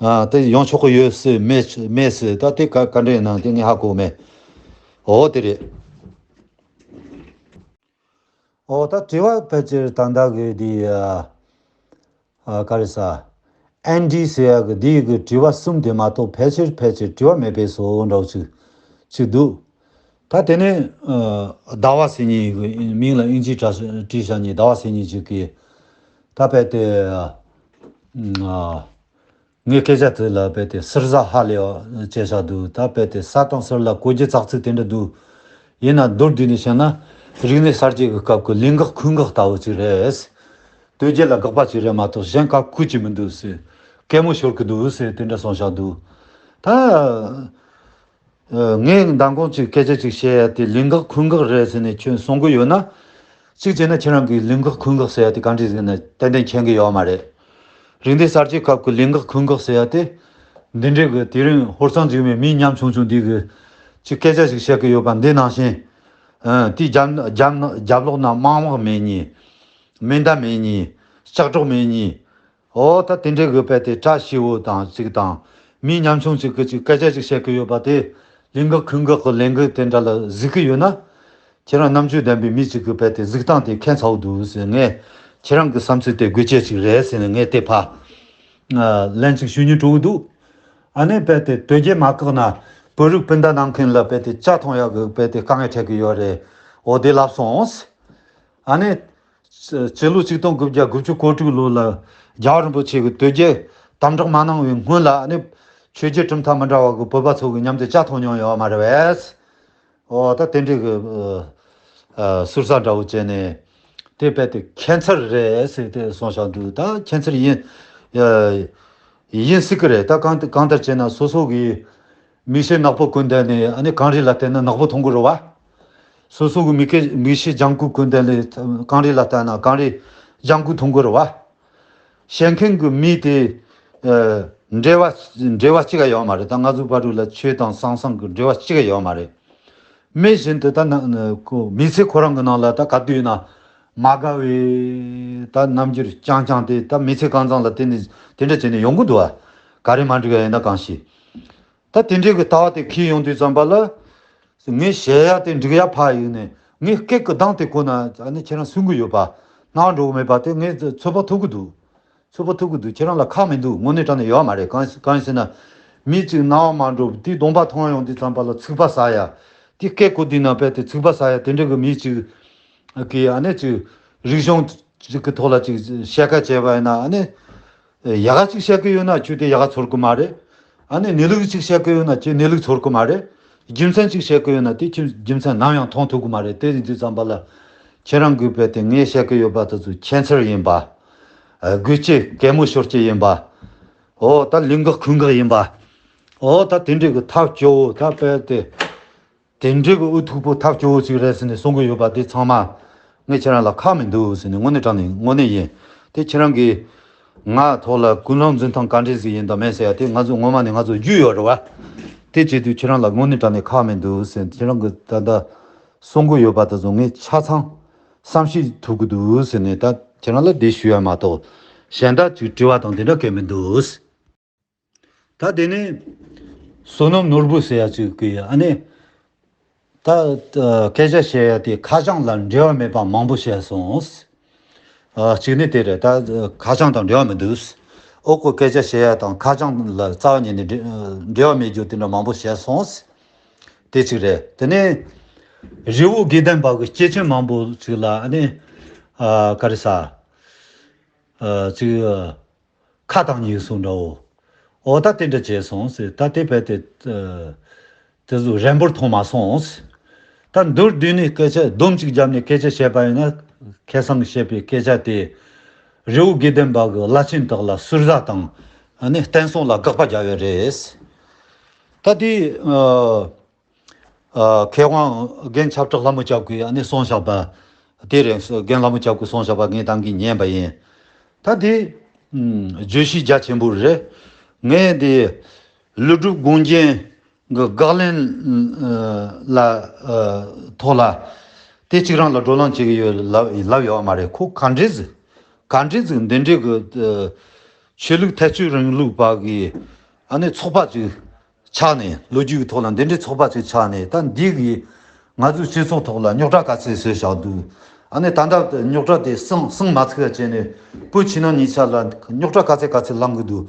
ཨ་དེ་ཡོང་ཆོག་གི་ཡོད་ཟེར་མེད་མེད་ཟེར་ད་དེ་ག་ག་འདྲ་ཡིན་ནམ་དེ་ངས་ཧ་གོ་གི་མེད། འོ་དེ་རེད། འོ་ད་དྲི་བ་ཕལ་ཆེར་ད་ལྟ་གི་དེ་ཨ་ཨ་ག་རེ་ཟ། ཨན་ཌི་ཟེར་ཡ་གི་འདི་གི་དྲི་བ་གསུམ་དེ་མ་གཏོགས་ཕལ་ཆེར་ཕལ་ཆེར་དྲི་བ་མེད་པའི་བཟོ་འདྲ་བོ་ཅིག་ཅིག་འདུག་ད་དེ་ནས་ཨ་ཟླ་བ་ཟེར་མཁན་གི་མིང་ལ་དབྱིན་ཇིའི་སྒྲ་བྲིས་བཞག་མཁན་ཟླ་བ་ཟེར་མཁན་ཅིག་གིས་ད་རྦད་དེ་ཨ་ངའི་སྐད་ཆ་དེ་ལ་རྦད་དེ་ཟུར་ཟ་ཧ་ལས་པ་བྱས་བཞག་འདུག་ད་རྦད་དེ་ས་དང་ཟུར་ལ་གོ་རྒྱུ་ཙག་ཙིག་དེ་འདྲ་འདུག་ཡིན་ན་མདོར་བསྡུས་ནས་བཤད་ན་རིག་གནས་གསར་བརྗེ་གི་སྐབས་ཀྱི་ལུས་འགག་ཁོག་འགག་ལྟ་བུ་ཅིག་རེད། ལྟོས་བཅས་ལ་དགག་པ་ཅིག་རེད་མ་གཏོགས་གཞན་ག་ཁུལ་གྱི་མི་འདུག་ཟེར། གད་མོ་ཤོར་གི་འདུག་ཟེར་དེ་འདྲ་གསུངས་བཞག་འདུག་ད། ཨ་ངས་མདང་དགོང་ཅིག་སྐད་ཆ་ཅིག་བཤད་ཡ་དེ་ལུས་འགག་ཁོག་འགག་རེད་ཟེར་ནས་ཁྱོད་གསུང་གི་ཡོད་ན། གཅིག་བྱས་ན་ཁྱེད་རང་གིས་ལུས་འགག་ཁོག་འགག་ཟེར་ཡ་དེ་ག་འདྲ་ཟེར་ན་ཏན་ཏན་མཁྱེན་གི་ཡོད་མ་རེད། རིག་གནས་གསར་བརྗེའི་སྐབས་ཀྱི་ལུས་འགག་ཁོག་འགག་ཟེར་ཡ་དེ། འདི་འདྲའི་གི་དེ་རིང་ཧོར་གཙང་འཇིགས་མེད་མི་ཉམ་ཆུང་ཆུང་འདི་གི་ཅིག་སྐད་ཆ་ཅིག་བཤད་གི་ཡོད་པ་འདི་ནང་བཞིན། ཨ་དེའི་རྒྱབ་རྒྱབ་རྒྱབ་ལོགས་ན་དམག་དམག་མེད་ཉེ། མེ་མདའ་མེད་ཉེ། ལྕགས་སྒྲོག་མེད་ཉེ། འོ་ད་དེ་འདྲའི་གི་རྦད་དེ་བཀྲ་ཤིས་པོ་དང་ཅིག་དང་། མི་ཉམ་ཆུང་ཅིག་གིས་ཅིག་སྐད་ཆ་ཅིག་བཤད་གི་ཡོད་པ་དེ། ལུས་འགག་ཁོག་འགག་གི་ལས་འགུལ་དེ་འདྲ་ལ་གཟིགས་གི་ཡོད་ན། ཁྱེད་རང་རྣམ་དཔྱོད་ལྡན་པའི་མི་ཅིག་གི་རྦད་དེ་གཟིགས་སྟངས་དེ་ཁྱད་མཚར་པོ་འདུག་ཟེར་ངས། ཁྱེད་རང་གི་བསམ་ཚུལ་དེ་དགོས་ཆེད་ཅིག་རེད་ཟེར་ནས་ངས་དེ་ཕར། ཨ་ལན་ཅིག་ཞུ་སྙིང་བྲོ་གི་འདུག་ཨ་ནི་རྦད་དེ་དོལ་རྒྱལ་མ་བཀག་ན། བོད་རིགས་སྤུན་ཟླ་ནང་ཁུལ་ལ་རྦད་དེ་ཇ་འཐུང་ཡག་གི་རྦད་དེ་དཀའ་ངལ་འཕྲད་གི་ཡོད་རེད། འོ་དེ་ལབ་སོང་། ཨ་ནི། སྤྱི་ལོ་ཆིག་སྟོང་དགུ་བརྒྱ་དགུ་བཅུ་གོ་དྲུག་ལོ་ལ་རྒྱལ་བ་རིན་པོ་ཆེ་གིས་དོལ་རྒྱལ་དམ་དྲག་མ་གནང་བའི་སྔོན་ལ་ནི་ཆོས་བརྒྱུད་གྲུབ་མཐའ་མི་འདྲ་བ་གི་བོད་པ་ཚོ་གིས་མཉམ་དུ་ཇ་འཐུང་མྱོང་ཡོད་མ་རེད་པས། འོ་ད་དེ་འདྲའི་གི་ཨ་ཟུར་ཟ་འདྲ་བོ་བྱས་ནས་དེ་རྦད་དེ་ཁྱད་མཚར་རེད་ཟེར་ཏེ་གསུངས་བཞག་འདུག་ད་ཁྱད་མཚར་ཡིན་ཡིན་སྲིད་གི་རེད། ད་གང་གང་ལྟར་བྱས་ན་སོ་སོ་གི་མིག་ཤེལ་ནག་པོ་གོན་བསྡད་ནས་ཨ་ནི་གངས་རི་ལ་བལྟས་ན་ནག་པོ་མཐོང་གི་རེད་བ། སོ་སོ་གི་མིག་གི་མིག་ཤེལ་ལྗང་ཁུ་གོན་བསྡད་ནས་གངས་རི་ལ་བལྟས་ན་གངས་རི་ལྗང་ཁུ་མཐོང་གི་རེད་བ། བཤད་མཁན་གི་མི་དེ་ཨ་འབྲེལ་བ་འབྲེལ་བ་གཅིག་ཀ་ཡོད་མ་རེད། ད་ང་ཚོའི་བར་དུ་ལ་ཆོས་དང་ཟང་ཟིང་གི་འབྲེལ་བ་གཅིག་ཀ་ཡོད་མ་རེད། མི་བཞིན་དུ་ད་ན་ཁོ་མི་ཚེ་ཁོ་རང་གི་ནང་ལ་ད་ག་དུས་ཡིན་ན་མ་དགའ་བའི་ད་རྣམ་འགྱུར་རྐྱང་རྐྱང་དེ་ད་མི་ཚེ་གང་ཚང་ལ་དེ་ནི་དེ་འདྲ་བྱས་ནས་ཡོང་གི་འདུག་བ། ག་རེ་མ་འགྲིག་ཡ་ཡིན་ན་གང་ཤེས། ད་དེ་འདྲའི་གི་ལྟ་བ་དེ་འཁྱེར་ཡོང་དུས་ཙམ་པ་ལ། ངས་བཤད་ཡ་དེ་འགྲིག་ཡ་ཕར་ཡིན་ནས། ངས་སྐད་ཀྱི་གདངས་དེ་གོ་ན་ཨ་ནི་ཁྱེད་རང་སུན་གི་ཡོད་པ། སྣང་བ་འགྲོ་གི་མེད་པ་དེ་ངས་ཚོད་དཔག་ཐུབ་གི་འདུག་ཚོད་དཔག་ཐུབ་གི་འདུག་ཁྱེད་རང་ལ་ཁག་མི་འདུག་དངོས་གནས་དྲང་གནས་ཡོད་མ་རེད། གང་གང་ཡིན་ཟེར་ན། མི་གཅིག་སྣང་བ་མ་འགྲོ་དེའི་གདོང་པ་མཐོང་ཡོང་དུས་ཙམ་པ་ལ་ཚིག་པ་ཟ་ཡ། དེ་སྐད་གོ་དུས་ན་བས་དེ་ཚིག་པ་ཟ་ཡ་དེ་འདྲ་གི་མི་གཅིག་གིས་ཨ་ནི་ཅིག་རིག་གཞུང་ཅིག་གི་ཐོག་ལ་ཅིག་བཤད་ཁ་བྱས་པ་ཡིན་ན། ཨ་ནི་ཡག་ག་ཅིག་བཤད་གི་ཡོད་ན་ཁྱོད་དེ་ཡག་ག་ཚོར་གི་མ་རེད། ཨ་ནི་གནས་ལུགས་ཅིག་བཤད་གི་ཡོད་ན་ཁྱོད་གནས་ལུགས་ཚོར་གི་མ་རེད། རྒྱུ་མཚན་ཅིག་བཤད་གི་ཡོད་ན་དེ་ཁྱོད་རྒྱུ་མཚན་ནམ་ཡང་མཐོང་ཐུབ་གི་མ་རེད། དེ་ཡིན་དུས་ཙམ་པ་ལ་ཁྱེད་རང་གིས་བས་དེ་ངས་བཤད་གི་ཡོད་པ་དེ་ཚོ་ཁྱད་མཚར་ཡིན་པ། དགོས་ཆེད་གད་མོ་ཤོར་ཆེད་ཡིན་པ། འོ་ད་ལུས་འགག་ཁུག་འགག་ཡིན་པ། འོ་ད་དེ་འདྲའི་གི་ཐབས་སྐྱོ་བོ་ད་བས་དེ། དེ་འདྲའི་གི་འུ་ཐུག་པོ་ཐབས་སྐྱོ་བོ་ཅིག་རེད་ཟེར་ནས་གསུང་གི་ཡོད་པ་དེ་ཚང་མ། ངས་ཁྱེད་རང་ལ་ཁག་མི་འདུག་ཟེར་ནས་དངོས་གནས་དྲང་གནས་དངོས་གནས་ཡིན། དེ་ཁྱེད་རང་གིས་ང་ཐོག་ལ་ཀུན་སློང་འཛིན་སྟངས་ག་འདྲས་ཟིག་ཡིན་དང་མིན་ཟེར་ཡ་དེ་ང་ཚོ་ངོ་མ་ནས་ང་ཚོ་རྒྱུས་ཡོད་རེད་བ། དེ་བྱེད་དུས་ཁྱེད་རང་ལ་དངོས་གནས་དྲང་གནས་ཁག་མི་འདུག་ཟེར། ཁྱེད་རང་གིས་ད་ལྟ་གསུང་གི་ཡོད་པ་དེ་ཚོ་ངས་ཆ་ཚང་བསམ་ཤེས་ཐུབ་གི་འདུག་ཟེར་ནས་ད་ཁྱེད་རང་ལ་འགྲེལ་ཞུ་ཡ་མ་གཏོགས་གཞན་དག་ཅིག་དྲི་བ་དང་དེ་འདྲ་གལ་མི་འདུག་ད་དེ་ནས་བསོད་ནམས་ནོར་བུ་ཟེར་ཡ་ཅིག་གིས་ཨ་ནི། ད་ཨ་སྐད་ཆ་བཤད་ཡ་དེ་ཁ་བྱང་ལ་འབྲེལ་བ་མེད་པ་མང་པོ་བཤད་སོང་། ཨ་གཅིག་ནི་དེ་རེད། ད་ཁ་བྱང་དང་འབྲེལ་བ་མི་འདུག་འོག་གི་སྐད་ཆ་བཤད་ཡ་དང་ཁ་བྱང་ལ་རྩ་བ་ཉིད་ནས་འབྲེ- འབྲེལ་བ་མེད་རྒྱུ་དེ་འདྲ་མང་པོ་བཤད་སོང་། དེ་གཅིག་རེད། དེ་ནས་རི་བོ་དགེ་ལྡན་པ་གི་སྐྱེས་ཆེན་མང་པོ་ཅིག་ལ་ཨ་ནི། ཨ་ག་རེ་ཟ། ཨ་ཅིག་ཁ་བཏང་ཉེས་སོང་འདྲ་བོ། འོ་ད་དེ་འདྲ་བྱས་སོང་ཟེར། ད་དེ་བས་དེ་ཨ་དེ་ཚོ་རན་པོར་མཐོང་མ་སོང་ཟེར། ད་མདོར་བསྡུས་ནས་སྐད་ཆ་སྡོམ་གཅིག་བརྒྱབ་ནས་སྐད་ཆ་བཤད་པ་ཡིན་ན། ཁ་སང་གི་བཤད་པའི་སྐད་ཆ་དེ་རི་བོ་དགེ་ལྡན་པ་གི་བླ་ཆེན་དག་ལ་ཟུར་ཟ་དང་ཨ་ནི་བསྟན་སྲུང་ལ་དགག་པ་རྒྱག་ཡོད་རེད་ཟེར། ད་དེ་ཨ། ཨ་མཁས་དབང་རྒན་ཆབ་བྲག་ལྷ་མོ་སྐྱབས་ཀྱིས་ཨ་ནི་གསུངས་བཞག་པ། དེ་རེད། རྒན་ལྷ་མོ་སྐྱབས་ཀྱིས་གསུངས་བཞག་པ་ངས་ད་གིན་ཉན་པ་ཡིན། ད་དེ་ཨམ་བརྗོད་གཞི་རྒྱ་ཆེན་པོ་རེད། ངས་དེ་ཀླུ་སྒྲུབ་དགོངས་རྒྱན་གྱི་དགག་ལན་ཨ་ལ་ཨ་ཐོག་ལ་དེ་གཅིག་རང་ལ་བགྲོ་གླེང་བྱེད་ཀྱི་ཡོད་ལབ་ལབ་ཡོད་མ་རེད། ཁོ་ག་འདྲས་ཟིག་ག་འདྲས་ཟིག་འདི་འདྲས་ཀྱི་ཨ་ཆོས་ལུགས་ཐལ་སྤྱོད་རིང་ལུགས་པ་གི་ཨ་ནི་ཚོགས་པ་ཅིག་ཆགས་ནས། ལོ་རྒྱུས་ཀྱི་ཐོག་ལ་འདི་འདྲའི་ཚོགས་པ་ཅིག་ཆགས་ནས། ད་འདི་གིས་ང་ཚོའི་སྤྱི་ཚོགས་ཐོག་ལ་རྙོག་དྲ་ག་ཚད་བཟོས་བཞག་འདུག་ཨ་ནི་ད་ལྟ་རྙོག་དྲ་དེ་ཟིང་ཟིང་མ་ཚུགས་ཡ་བྱས་ནས་བོད་ཕྱི་ནང་གཉིས་ཆ་ལ་རྙོག་དྲ་ག་ཚད་ག་ཚད་ལངས་ཀྱི་འདུག་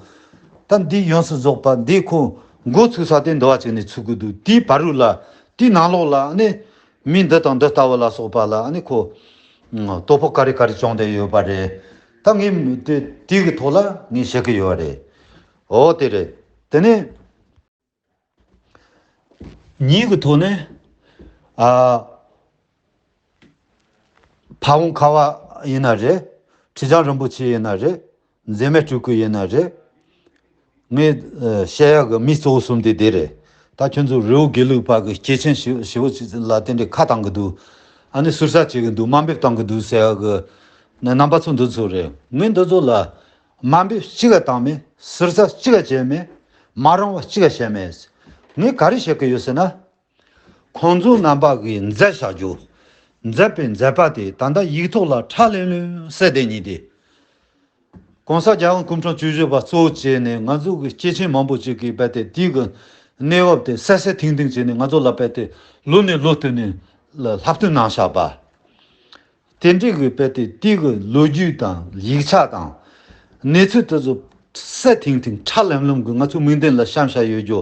ད་འདི་ཡོངས་སུ་རྫོགས་པ་འདི་ཁོ་འགོ་ཚུགས་ས་དེ་འདི་བ་ཅིག་ནས་ཚུགས་ཀྱི་འདུག་དེའི་བར་རུ་ལ་དེའི་ནང་ལོགས་ལ་ཨ་ནི་མི་འདི་དང་འདི་ལྟ་བུ་ལ་སོགས་པ་ལ་ཨ་ནི་ཁོ་ཨ་དོ་ཕོག་ག་རེ་ག་རེ་བྱུང་བསྡད་ཡོད་པ་རེད། ད་ངས་དེ་དེ་གི་ཐོག་ལ་ངས་བཤད་ཀྱི་ཡོད་རེད། འོ་དེ་རེད། དེ་ནས་ཉིད་ཀྱི་ཐོག་ནས་ཨ་ཕ་བོང་ཁ་བ་ཡིན་ན་རེད། ཁྲི་བྱང་རིན་པོ་ཆེ་ཡིན་ན་རེད། མཛེས་མའི་སྤྲུལ་སྐུ་ཡིན་ན་རེད། ངས་ཨ་བཤད་ཡག་གི་མི་གཙོ་བོ་གསུམ་དེ་དེ་རེད། ད་ཁྱོད་ཚོ་རི་བོ་དགེ་ལུགས་པ་གི་སྐྱེས་ཆེན་ཞི་ཞི་བོ་ཅིག་ལ་དེ་འདྲའི་ཁ་བཏང་གི་འདུག་ཨ་ནི་ཟུར་ཟ་བྱེད་གི་འདུག་དམའ་འབེབས་བཏང་གི་འདུག་ཟེར་ཡག་གི་ནི་རྣམ་པ་ཚོ་འདི་ཚོ་རེད། ངས་འདི་ཚོ་ལ་དམའ་འབེབས་གཅིག་ག་བཏང་མེད། ཟུར་ཟ་གཅིག་ག་བྱས་མེད། མ་རུང་བ་གཅིག་ག་བྱས་མེད། ངས་ག་རེ་བཤད་གི་ཡོད་ཟེར་ན། ཁོང་ཚོ་རྣམ་པ་གིས་མཛད་བཞག་རྒྱུ། མཛད་པའི་མཛད་པ་དེ་ད་ལྟ་ཡིག་ཐོག་ལ་ཁྲ་ལམ་ལམ་གསལ་བསྡད་ཉིད་དེ། ༸གོང་ས་༸རྒྱལ་དབང་སྐུ་ཕྲེང་བཅུ་བཞི་པ་གཙོ་བོ་བྱས་ནས་ང་ཚོ་གི་སྐྱེས་ཆེན་མང་པོ་ཅིག་གིས་རྦད་དེ་དེའི་གི་གནས་བབ་དེ་གསལ་གསལ་ཐིང་ཐིང་བྱས་ནས་ང་ཚོ་ལ་རྦད་དེ་ལོ་ནས་ལོ་བསྟུད་ནས་ལ་བསླབ་སྟོན་གནང་བཞག་པ། དེ་འདྲའི་གི་རྦད་དེ་དེའི་གི་ལོ་རྒྱུས་དང་ཡིག་ཆ་དང་གནས་ཚུལ་དེ་ཚོ་གསལ་ཐིང་ཐིང་ཁྲ་ལམ་ལམ་གི་ང་ཚོའི་མིག་མདུན་ལ་བཤམས་བཞག་ཡོད་རྒྱུ།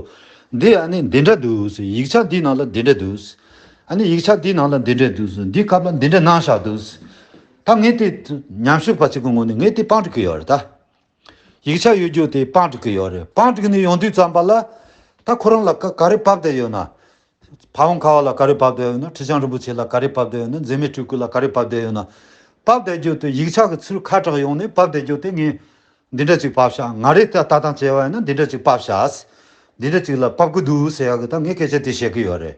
འདི་ཨ་ནི་འདི་འདྲ་འདུག་ཟེར། ཡིག་ཆ་འདིའི་ནང་ལ་འདི་འདྲ་འདུག་ཟེར། ཨ་ནི་ཡིག་ཆ་འདིའི་ནང་ལ་འདི་འདྲ་འདུག་ཟེར། འདིའི་སྐབས་ལ་འདི་འདྲ་གནང་བཞག་འདུག་ཟེར། ད་ངས་དེ་ཉམས་ཞིབ་པ་ཅིག་གི་ངོས་ནས་ངས་དེ་དཔང་སྒྲིག་གི་ཡོད་རེད་ད། ཡིག་ཆ་ཡོད་རྒྱུ་དེ་དཔང་སྒྲིག་གི་ཡོད་རེད། དཔང་སྒྲིག་ནས་ཡོང་དུས་ཙམ་པ་ལ་ད་ཁོ་རང་ལ་ག་ག་རེ་བབས་བསྡད་ཡོད་ན། ཕ་བོང་ཁ་བ་ལ་ག་རེ་བབས་བསྡད་ཡོད་ན། ཁྲི་བྱང་རིན་པོ་ཆེ་ལ་ག་རེ་བབས་བསྡད་ཡོད་ན། མཛེས་མའི་སྤྲུལ་སྐུ་ལ་ག་རེ་བབས་བསྡད་ཡོད་ན། བབས་བསྡད་རྒྱུ་དེ་ཡིག་ཆ་གི་ཚུར་ཁ་གྲགས་ཡོང་ནས་བབས་བསྡད་རྒྱུ་དེ་ངས་འདི་འདྲ་ཅིག་བབས་ཤག་ང་རེ་ད་ལྟ་སྟངས་བྱས་པ་ཡིན་ན་འདི་འདྲ་ཅིག་བབས་ཤག་འདི་འདྲ་ཅིག་ལ་བབས་ཀྱི་འདུག་ཟེར་ཡག་གི་ད་ངས་སྐད་ཆ་དེ་བཤད་ཀྱི་ཡོད་རེད།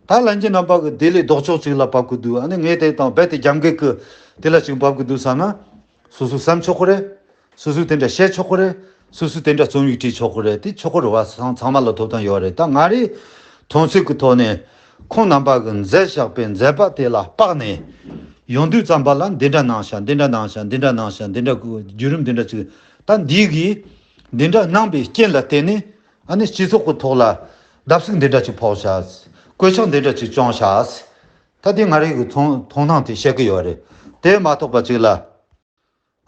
ད་ལྷན་རྒྱས་རྣམ་པ་གི་དེ་ལས་ལྡོག་ཕྱོགས་ཅིག་ལ་བབས་ཀྱི་འདུག་ཨ་ནི་ངས་དེ་དང་རྦད་དེ་རྒྱབ་འགལ་གྱི་དེ་ལ་ཅིག་བབས་ཀྱི་འདུག་བསམ་ན། སོ་སོས་བསམ་ཆོག་གི་རེད། སོ་སོས་དེ་འདྲ་བཤད་ཆོག་གི་རེད། སོ་སོས་དེ་འདྲ་རྩོམ་ཡིག་བྲིས་ཆོག་གི་རེད། དེ་ཆོག་གི་རེད་བ། ཚང་ཚང་མ་ལ་ཐོབ་ཐང་ཡོད་རེད། ད་ང་རའི་མཐོང་ཚུལ་གྱི་ཐོག་ནས་ཁོང་རྣམ་པ་གིས་མཛད་བཞག་པའི་མཛད་པ་དེ་ལ་དཔག་ནས་ཡོང་དུས་ཙམ་པ་ལ་འདི་འདྲ་གནང་ཤག་འདི་འདྲ་གནང་ཤག་འདི་འདྲ་གནང་ཤག་འདི་འདྲ་གི་བརྒྱུད་རིམ་འདི་འདྲ་ཅིག་ད་འདི་གིས་འདི་འདྲ་གནང་པའི་རྐྱེན་ལ་བརྟེན་ནས། ཨ་ནི་སྤྱི་ཚོགས་ཀྱི་ཐོག་ལ་བརྡབ་གསིག་འདི་འདྲ་ཅིག་ཕོག་ཤག་གོད་ཆག་འདི་འདྲ་ཅིག་བྱུང་ཤག་ད་དེ་ང་རང་གི་མཐོང་མཐོང་སྣང་དེ་བཤད་ཀྱི་ཡོད་རེད། དེ་མ་གཏོགས་པ་ཅིག་ལ།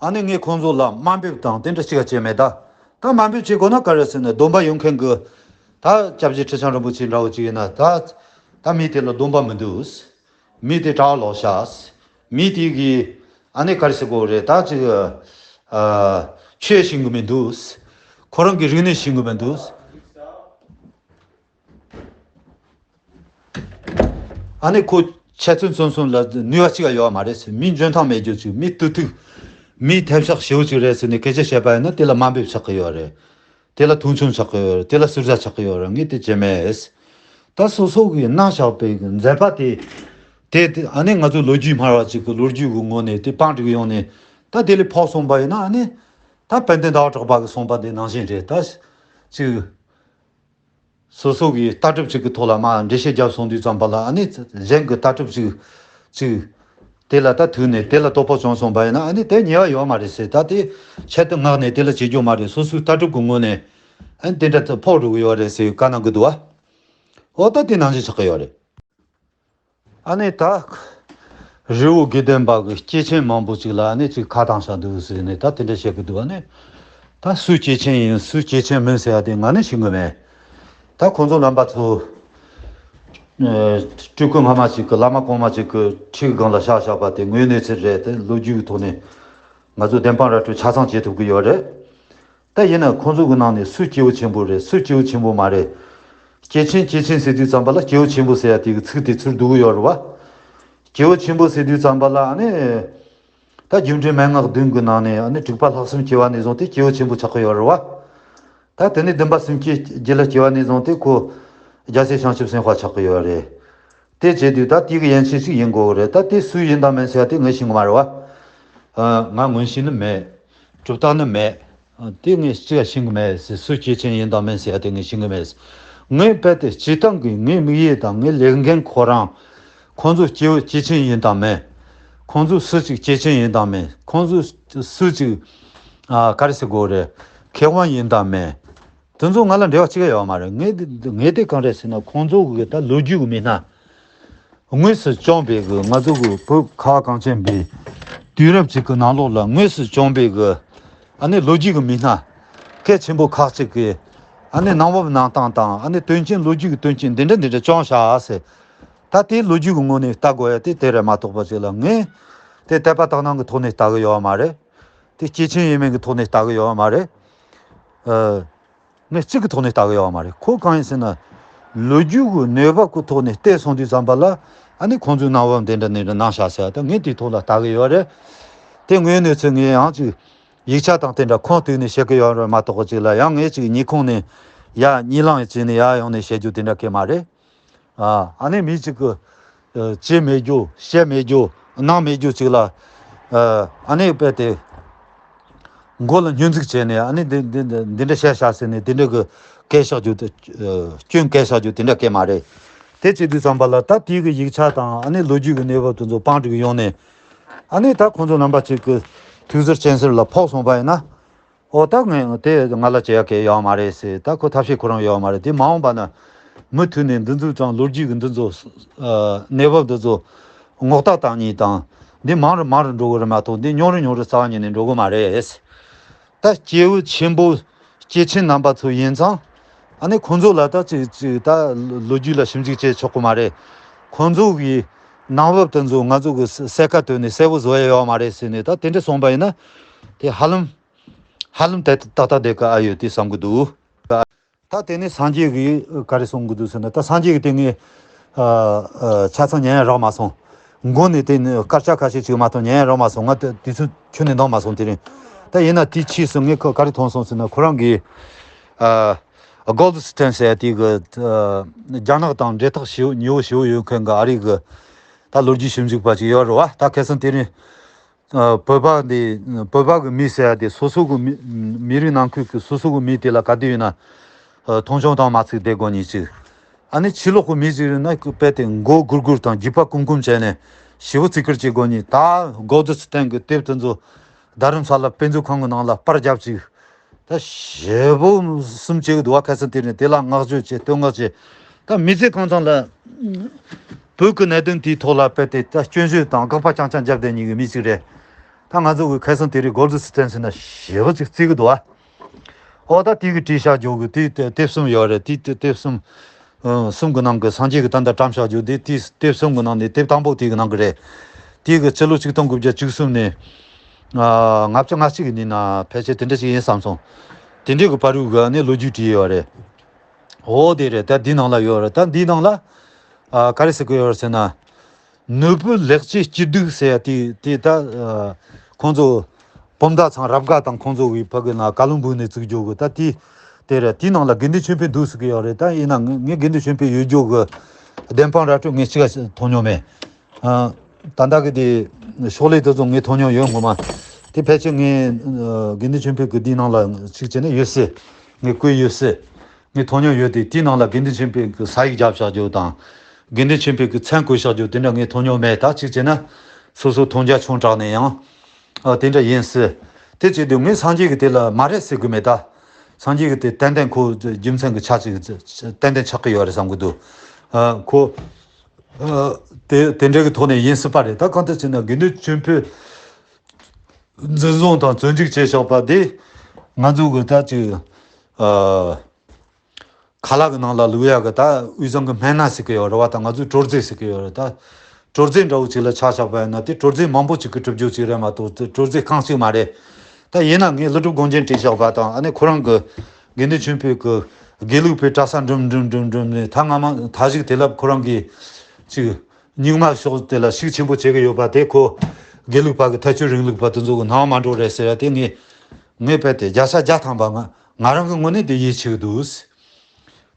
ཨ་ནི་ངས་ཁོང་ཚོ་ལ་དམའ་འབེབས་དང་དེ་འདྲ་ཅིག་བྱས་མེད་ད། ད་དམའ་འབེབས་བྱེད་དགོས་ན་ག་རེ་ཟེར་ན། སྡོམ་པ་ཡོད་མཁན་གྱི་ད་སྐྱབས་རྗེ་ཁྲི་བྱང་རིན་པོ་ཆེ་འདྲ་བོ་ཅིག་ཡིན་ན། ད་ད་མི་དེ་ལ་སྡོམ་པ་མི་འདུག་མི་དེ་གྲྭ་ལོག་ཤག་མི་དེ་གིས་ཨ་ནི་ག་རེ་ཟེར་དགོས་རེད། ད་ཅིག་ཨ་ཆོས་ཤེས་གི་མི་འདུག་ཁོ་རང་གི་རིག་གནས་ཤེས་གི་མི་འདུག་ཨ་ནི་ཁོ་འཆད་རྩོད་རྩོམ་གསུམ་ལ་ནུས་པ་གཅིག་ཡོད་མ་རེད་ཟེར། མི་འཇོན་ཐང་མེད་རྒྱུ་ཅིག་མི་ཏུ་ཐུག་མི་ཐབས་ཤག་ཞེ་པོ་ཅིག་རེད་ཟེར་ནས་སྐད་ཆ་བཤད་པ་ཡིན་ན། དེ་ལ་དམའ་འབེབས་ཆགས་ཀྱི་ཡོད་རེད། དེ་ལ་མཐོང་ཆུང་ཆགས་ཀྱི་ཡོད་རེད། དེ་ལ་ཟུར་ཟ་ཆགས་ཀྱི་ཡོད་རེད། ངས་དེ་བྱེད་མེད། ད་སོ་སོ་གིས་གནང་བཞག་པའི་མཛད་པ་དེ། དེ་དེ་ཨ་ནི་ང་ཚོ་ལོ་རྒྱུས་སྨྲ་བ་ཅིག་གི་ལོ་རྒྱུས་ཀྱི་ངོས་ནས་དེ་བང་སྒྲིག་ཡོང་ནས། ད་དེ་ལས་ཕོག་སོང་པ་ཡིན་ན། ཨ་ནི་ད་དཔལ་ལྡན་ཟླ་བ་གྲགས་པ་གིས་གསུངས་པ་དེ་ནང་བཞིན་རེད། ད་ཅིག་སོ་སོ་གི་ལྟ་གྲུབ་ཅིག་གི་ཐོག་ལ་མར་འགྲེལ་བཤད་བརྒྱབ་སོང་དུས་ཙམ་པ་ལ། ཨ་ནི་གཞན་གྱི་ལྟ་གྲུབ་ཅིག་ཅིག་དེ་ལ་ད་ཐུག་ནས་དེ་ལ་དོ་ཕོག་བྱུང་སོང་པ་ཡིན་ན། ཨ་ནི་དེ་ཉེས་པ་ཡོད་མ་རེད་ཟེར། ད་དེ་ཆེད་དུ་མངགས་ནས་དེ་ལ་བྱེད་རྒྱུ་མ་རེད། སོ་སོའི་ལྟ་གྲུབ་ཀྱི་ངོས་ནས་ཨ་ནི་དེ་འདྲ་ཕོག་འགྲོ་གི་ཡོད་རེད་ཟེར་བཀའ་གནང་གི་འདུག་བ། འོ་ད་དེ་ནང་བཞིན་ཆགས་ཀྱི་ཡོད་རེད། ཨ་ནི་ད་རི་བོ་དགེ་ལྡན་པ་གི་སྐྱེས་ཆེན་མང་པོ་ཅིག་ལ་ཨ་ནི་ཅིག་ཁ་བཏང་བཞག་འདུག་ཟེར་ནས་ད་དེ་འདྲ་བཤད་གི་འདུག་ཨ་ནི་ད་སུ་སྐྱེས་ཆེན་ཡིན་སུ་སྐྱེས་ཆེན་མིན་ཟེར་ཡ་དེ་ང་ནི་ཤེས་གི་མེད། ད་ཁོང་ཚོ་རྣམ་པ་ཚོ་ཨ་སྤྲུལ་སྐུ་སྔ་མ་ཅིག་གི་བླ་མ་གོང་མ་ཅིག་གི་ཁྲི་གི་སྒང་ལ་བཞག་བཞག་པ་དེ་དངོས་གནས་ཚུལ་རེད། དེ་ལོ་རྒྱུས་ཀྱི་ཐོག་ནས་ང་ཚོ་བདེན་དཔང་ར་སྤྲོད་ཆ་ཚང་བྱེད་ཐུབ་གི་ཡོད་རེད། ད་ཡིན་ན་ཁོང་ཚོ་གི་ནང་ནས་སུ་སྐྱེས་བུ་ཆེན་པོ་རེད། སུ་སྐྱེས་བུ་ཆེན་པོ་མ་རེད། སྐྱེས་ཆེན་སྐྱེས་ཆེན་ཟེར་དུས་ཙམ་པ་ལ་སྐྱེས་བུ་ཆེན་པོ་ཟེར་ཡ་དེ་གི་ཚིག་དེ་ཚུར་བསྡུ་གི་ཡོད་རེད་བ། སྐྱེས་བུ་ཆེན་པོ་ཟེར་དུས་ཙམ་པ་ལ་ཨ་ནི་ད་རྒྱུ་འབྲས་མན་ངག་བདུན་གི་ནང་ནས་ཨ་ནི་དྲུག་པ་ལྷག་བསམ་སྐྱེ་བ་ནས་བཟུང་སྟེ་སྐྱེས་བུ་ཆེན་པོ་ཆགས་ཀྱི་ཡོད་རེད་བ། ད་དེ་ནས་བདུན་པ་སེམས་བསྐྱེད་རྒྱུད་ལ་སྐྱེ་བ་ནས་བཟུང་སྟེ་ཁོ་རྒྱལ་སྲས་བྱང་ཆུབ་སེམས་དཔའ་ཆགས་ཀྱི་ཡོད་རེད། དེ་བྱེད་དུས་ད་དེ་གི་ཡན་ཆད་ཅིག་ཡིན་དགོས་རེད། ད་དེ་སུ་ཡིན་དང་མིན་ཟེར་ཡ་དེ་ངས་ཤེས་གི་མ་རེད་བ། ཨ། ང་མངོན་ཤེས་ནི་མེད། གྲུབ་རྟགས་ནི་མེད། ཨ། དེ་ངས་ཅི་ཡང་ཤེས་གི་མེད་ཟེར། སུ་སྐྱེས་ཆེན་ཡིན་དང་མིན་ཟེར་ཡ་དེ་ངས་ཤེས་གི་མེད། ངས་རྦད་དེ་སྤྱིར་བཏང་གི་ངའི་དམིགས་ཡུལ་དང་ངའི་ལས་འགན་ཁོ་རང་། ཁོང་ཚོ་སྐྱེས་བུ་སྐྱེས་ཆེན་ཡིན་དང་མིན། ཁོང་ཚོ་སུ་ཅིག་སྐྱེས་ཆེན་ཡིན་དང་མིན། ཁོང་ཚོ་སུ་ཅིག་ཨ། ག་རེ་ཟེར་དགོས་རེད། མཁས་དབང་ཡིན་དང་མིན། དེ་ཚོ་ང་ལ་འབྲེལ་བ་གཅིག་ཡོད་མ་རེད། ངས་འདི་ངས་དེ་གང་རེད་ཟེར་ན། ཁོང་ཚོ་གི་ད་ལོ་རྒྱུས་ཀྱི་མི་སྣ། དངོས་སུ་བྱུང་བའི་གི་ང་ཚོ་གི་བོད་ཁ་བ་གངས་ཅན་པའི་དུས་རབས་ཅིག་གི་ནང་ལོགས་ལ་དངོས་སུ་བྱུང་བའི་གི་ཨ་ནི་ལོ་རྒྱུས་ཀྱི་མི་སྣ་གལ་ཆེན་པོ་ཁག་ཅིག་གི་ཨ་ནི་གནང་བབ་གནང་སྟངས་དང་། ཨ་ནི་དོན་རྐྱེན་ལོ་རྒྱུས་ཀྱི་དོན་རྐྱེན་འདི་འདྲ་འདི་འདྲ་བྱུང་ཤག་ཟེར། ད་དེ་ལོ་རྒྱུས་ཀྱི་ངོས་ནས་ལྟ་དགོས་ཡ་དེ་དེ་རེད་མ་གཏོགས་པ་ཅིག་ལ། ངས་དེ་དད་པ་དག་སྣང་གི་ཐོག་ནས་ལྟ་གི་ཡོད་མ་རེད། དེ་སྐྱེས་ཆེན་ཡིན་མིན་གྱི་ཐོག་ནས་ལྟ་གི་ཡོད་མ་རེད། ཨ། ངས་གཅིག་གི་ཐོག་ནས་ལྟ་གི་ཡོད་མ་རེད། ཁོ་གང་ཡིན་ཟེར་ན། ལོ་རྒྱུས་ཀྱི་གནས་བབ་ཀྱི་ཐོག་ནས་བལྟས་སོང་དུས་ཙམ་པ་ལ། ཨ་ནི་ཁོང་ཚོས་གནང་བ་འདི་འདྲ་འདི་འདྲ་གནང་ཤག་ཟེར། ད་ངས་དེའི་ཐོག་ལ་ལྟ་གི་ཡོད་རེད། དེ་དངོས་གནས་ཚུལ་ངས་ཡང་ཅིག་ཡིག་ཆ་དང་དེ་འདྲ་ཁུངས་གཏུགས་ནས་བཤད་གི་ཡོད་རེད་མ་གཏོགས། ཅིག་ལ་ཡང་ངས་ཅིག་ཉིས་ཁུངས་ནས་ཡར་གཉིས་ལངས་བྱས་ནས་ཡར་ཡོང་ནས་བཤད་རྒྱུ་དེ་འདྲ་གི་མ་རེད། ཨ། ཨ་ནི་མི་གཅིག་གི་ཨ། བྱས་མེད་རྒྱུ། བཤད་མེད་རྒྱུ། གནང་མེད་རྒྱུ་ཅིག་ལ། ཨ། ཨ་ནི་རྦད་དེ་མགོ་ལ་སྙོན་འཛུགས་བྱས་ནས། ཨ་ནི་འདི་འདི་འདི་འདི་འདྲ་བཤད་ཤག་ཟེར་ནས་དེ་འདྲ་གི་སྐད་བཤད་རྒྱུ་དེ། ཨ། སྐྱོན་སྐད་བཤད་རྒྱུ་དེ་འདྲ་གི་མ་རེད། དེ་བྱེད་དུས་ཙམ་པ་ལ་ད་དེའི་གི་ཡིག་ཆ་དང་། ཨ་ནི་ལོ་རྒྱུས་ཀྱི་གནས་བབ་དེ་ཚོ་བང་སྒྲིག་ཡོང་ནས། ཨ་ནི་ད་ཁོང་ཚོ་རྣམ་པ་གཅིག་གི་ཐུགས་ཟུར་སྤྱན་ཟུར་ལ་ཕོག་སོང་པ་ཡིན་ན། ཨོ། ད་ངས་དེ་ང་ལ་བྱེད་ཡ་གི་ཡོད་མ་རེད་ཟེར། ད་ཁོ་ཐབས་ཤེས་ཁོ་རང་ཡོད་མ་རེད། དེ་མ་འོངས་པ་ན་མུ་མཐུད་ནས་འདི་ཚོ་དང་ལོ་རྒྱུས་ཀྱི་འདི་ཚོ། ཨ། གནས་བབ་འདི་ཚོ་ངོ་རྟགས་བཏང་ནས་དང་། འདི་མང་རུ་མང་རུ་འགྲོ་གི་རེད་མ་གཏོགས། འདི་ཉུང་རུ་ཉུང་རུ་རྩ་བ་ཉིད་ནས་འགྲོ་གི་མ་རེད། ད་སྐྱེས་བུ་ཆེན་པོ་སྐྱེས་ཆེན་རྣམ་པ་ཚོ་ཡིན་ཙང་། ཨ་ནི་ཁོང་ཚོ་ལ་ད་ཅིག་ཅིག་ད་ལོ་རྒྱུས་ལ་ཞིབ་འཇུག་བྱེད་ཆོག་གི་མ་རེད། ཁོང་ཚོ་གི་གནང་བབ་དེ་ཚོ་ང་ཚོ་གི་གསལ་ཁ་བཏོན་ནས་གསལ་པོ་བཟོ་ཡ་ཡོད་མ་རེད་ཟེར་ནས། ད་དེ་འདྲ་སོང་པ་ཡིན་ན། དེ་ཧ་ལམ་ཧ་ལམ་ཏག་ཏག་བསྡད་ཀྱི་ཨ་ཡོད་དེ་བསམ་གྱི་འདུག་ད་དེ་ནས་སངས་རྒྱས་ཀྱིས་ག་རེ་གསུང་གི་འདུག་ཟེར་ན། ད་སངས་རྒྱས་ཀྱིས་དེ་ངས་ཨ་ཨ་ཆ་ཚང་ཉན་ཡ་རག་མ་སོང་། མགོ་ནས་དེ་ནས་སྐར་ཆ་ཁ་ཤས་ཅིག་མ་གཏོགས་ཉན་ཡ་རག་མ་སོང་། ང་དེ་དུས་ཚོད་ཁྱོན་ནས་འདང་མ་སོང་དེ་རིང་། ད་ཡིན་ན་དེའི་ཕྱིས་སུ་ངས་ཁོ་ག་རེ་མཐོང་སོང་ཟེར་ན། ཁོ་རང་གིས་ཨ་གོལ་ཌི་སི་ཊན་ཟེར་ཡ་དེ་གི། ཨ་རྒྱ་ནག་དང་འབྲེལ་ཐག་ཞེ་པོ་ཉེ་བོ་ཞེ་པོ་ཡོད་མཁན་གྱི་ཨ་རི་གི་ད་ལོ་རྒྱུས་ཞིབ་འཇུག་པ་ཅིག་ཡོད་རེད་བ། ད་ཁ་སང་དེ་རིང་། ཨ་བོད་པ་འདི། བོད་པ་གི་མི་ཟེར་ཡ་དེ་སོ་སོ་གི་མི། མི་རིགས་ནང་ཁུལ་གི་སོ་སོ་གི་མི་དེ་ལ་ག་དུས་ཡིན་ན། ཨ་མཐོང་ཆུང་དང་མ་ཚིག་བསྡད་དགོས་ཉིན་ཅིག་ཨ་ནི་ཕྱི་ལོགས་གི་མི་ཅིག་ཡིན་ན་རྦད་དེ་མགོ་སྒུར་སྒུར་དང་རྒྱུས་པ་སྐུམ་སྐུམ་བྱས་ནས་ཞེ་པོ་བརྩི་བཀུར་བྱེད་དགོས་ཉིན། ད་གོལ་ཌི་སི་ཊན་གི་དེབ་དེ་ཚོ་རྡ་རམ་ས་ལ་དཔེ་མཛོད་ཁང་གི་ནང་ལ་པར་བརྒྱབ་ཅིག་ད་ཞེ་པོ་གསུམ་བྱེད་གི་འདུག་བ། ཁ་སང་དེ་ནས་དེ་ལ་བསྔགས་བརྗོད་བྱེད། བསྟོད་བསྔགས་བྱེད། ད་མི་ཚེ་གང་ཚང་ལ་བོད་ཀྱི་གནད་དོན་དེའི་ཐོག་ལ་དཔེ་དེ་ད་སྐྱོན་བརྗོད་དང་དགག་པ་རྐྱང་རྐྱང་རྒྱབ་བསྡད་མཁན་གྱི་མི་ཞིག་རེད། ད་ང་ཚོ་གི་ཁ་སང་དེ་རིང་གོ་ལྡི་སི་ཐན་ཟེར་ན་ཞེ་པོ་ཅིག་བརྩི་གི་འདུག་བ། ཨོ་ད་དེ་གི་བྲིས་བཞག་རྒྱུ་གི་དེ་དེ་དེབ་གསུམ་ཡོད་རེད། དེ་དེ་དེབ་གསུམ་ཨ་གསུམ་གི་ནང་གི་སངས་རྒྱས་ཀྱི་བསྟན་དར་བཀྲམ་བཞག་རྒྱུ་དེ་དེ་དེབ་གསུམ་གི་ནང་ནས་དེབ་དང་པོ་དེ་གི་ནང་གི་རེད། དེ་གི་སྤྱི་ལོ་ཆིག་སྟོང་དགུ་བརྒྱ་བཅུ་གསུམ་ནས་ཨ་ལྔ་བཅུ་ང་གཅིག་གི་ནི་ན་ཕལ་ཆེར་དེ་འདྲ་ཞིག་ཡིན་བསམ་སོང་། དེ་འདྲའི་གི་བར་དུ་གི་ནི་ལོ་རྒྱུས་བྲིས་ཡོད་རེད། ཨོ་དེ་རེད། ད་འདི་ནང་ལ་ཡོད་རེད། ད་འདིའི་ནང་ལ་ཨ་ག་རེ་ཟེར་གི་ཡོད་རེད་ཟེར་ན། ནོར་བུ་ལེགས་བྱས་སྐྱིད་སྡུག་ཟེར་ཡ་དེ་དེ་ད་ཨ་ཁོང་ཚོ་སྤོམ་མདའ་ཚང་རབ་དགའ་དང་ཁོང་ཚོ་གི་ཕ་གི་ན་བཀའ་བློན་འབུལ་ནས་བཙུགས་རྒྱུ་གི། ད་དེ་དེ་རེད། དེའི་ནང་ལ་དགེ་འདུན་ཆོས་འཕེལ་འདུག་ཟེར་གི་ཡོད་རེད། ད་ཡིན་ན་ངས་ངས་དགེ་འདུན་ཆོས་འཕེལ་ཡོད་རྒྱུ་གི་བདེན་དཔང་ར་སྤྲོད་ངས་གཅིག་ག་མཐོང་མྱོང་མེད། ཨ་ད་ལྟ་གི་དེ་ཤོག་ལྷེ་དེ་ཚོ་ངས་མཐོང་མྱོང་ཡོད། ངོ་མ་དེ་ཕལ་ཆེར་ངས་ཨ་དགེ་འདུན་ཆོས་འཕེལ་གི་དེའི་ནང་ལ་གཅིག་བྱས་ན་ཡོད་སྲིད། ངས་བཀོད་ཡོད་སྲིད། ངས་མཐོང་མྱོང་ཡོད་དེ། དེའི་ནང་ལ་དགེ་འདུན་ཆོས་འཕེལ་གྱི་ས་ཡིག་བརྒྱབ་བཞག་རྒྱུ་དང་། དགེ་འདུན་ཆོས་འཕེལ་གྱི་མཚན་བཀོད་བཞག་རྒྱུ་དེ་འདྲ་ངས་མཐོང་མྱོང་མེད། ད་གཅིག་བྱས་ན་སོ་སོ་མཐོང་རྒྱ་ཆུང་དྲགས་ནས་ཡང་ཨ་དེ་འདྲ་ཡིན་སྲིད། དེ་བྱེད་དུས་ངས་སངས་རྒྱས་ཀྱི་དེ་ལ་མ་རེད་ཟེར་གི་མེད། ད་སངས་རྒྱས་ཀྱི་དེ་ཏན་ཏན་ཁོ་རྒྱུ་མཚན་གྱི་ཆ་ཅིག་ཏན་ཏན་ཆགས་ཀྱི་ཡོད་རེད་བསམ་གི་འདུག་ཨ་ཁོ་ཨ་དེ་དེ་འདྲ་གི་ཐོག་ནས་ཡིན་སྲིད་པ་རེད། ད་གང་ལྟར་བྱས་ན་དགེ་འདུན་ཆོས་འཕེལ་འཛིན་བཟུང་དང་བཙོན་འཇུག་བྱས་བཞག་པ་དེ་ང་ཚོ་གི་ད་ཅིག་ཨ་ཁ་ལག་གི་ནང་ལ་བླུག་ཡག་གི་ད་དབུས་གཙང་གི་སྨན་སྣ་ཟེར་གི་ཡོད་རེད་བ། ད་ང་ཚོས་དྲོད་རྫས་ཟེར་གི་ཡོད་རེད། ད་དྲོད་རྫས་འདྲ་བོ་ཅིག་ལ་ཆ་བཞག་པ་ཡིན་ན་དེ་དྲོད་རྫས་མང་པོ་ཅིག་གི་གྲུབ་རྒྱུ་ཅིག་རེད་མ་གཏོགས་དེ་དྲོད་རྫས་རྐང་གཅིག་མ་རེད། ད་ཡིན་ན་ངས་ཀླུ་སྒྲུབ་དགོངས་རྒྱན་བྲིས་བཞག་པ་དང་། ཨ་ནི་ཁོ་རང་གི་དགེ་འདུན་ཆོས་འཕེལ་གི་དགེ་ལུགས་པའི་གྲྭ་ས་འགྲིམ་འགྲིམ་འགྲིམ་འགྲིམ་ནས། ད་སྔ་མ་མཐའ་གཞུག་དེ་ལ་ཁོ་རང་གིས་ཅིག་རྙིང་མ་ཕྱོགས་དེ་ལ་ཤུགས་ཆེན་པོ་བྱེད་གི་ཡོད་པ་དེ་ཁོ་དགེ་ལུགས་པ་གི་ཐལ་སྐྱོད་རིང་ལུགས་པ་དེ་ཚོ་གི་སྣང་བ་མ་འགྲོ་རེད་ཟེར་ཡ་དེ་ངས་ངས་དཔེ་དེ་བརྒྱ་ཆ་བརྒྱ་ཐམ་པ་ང་ང་རང་གི་ངོས་ནས་དེ་ཡིད་ཆེས་འདུག་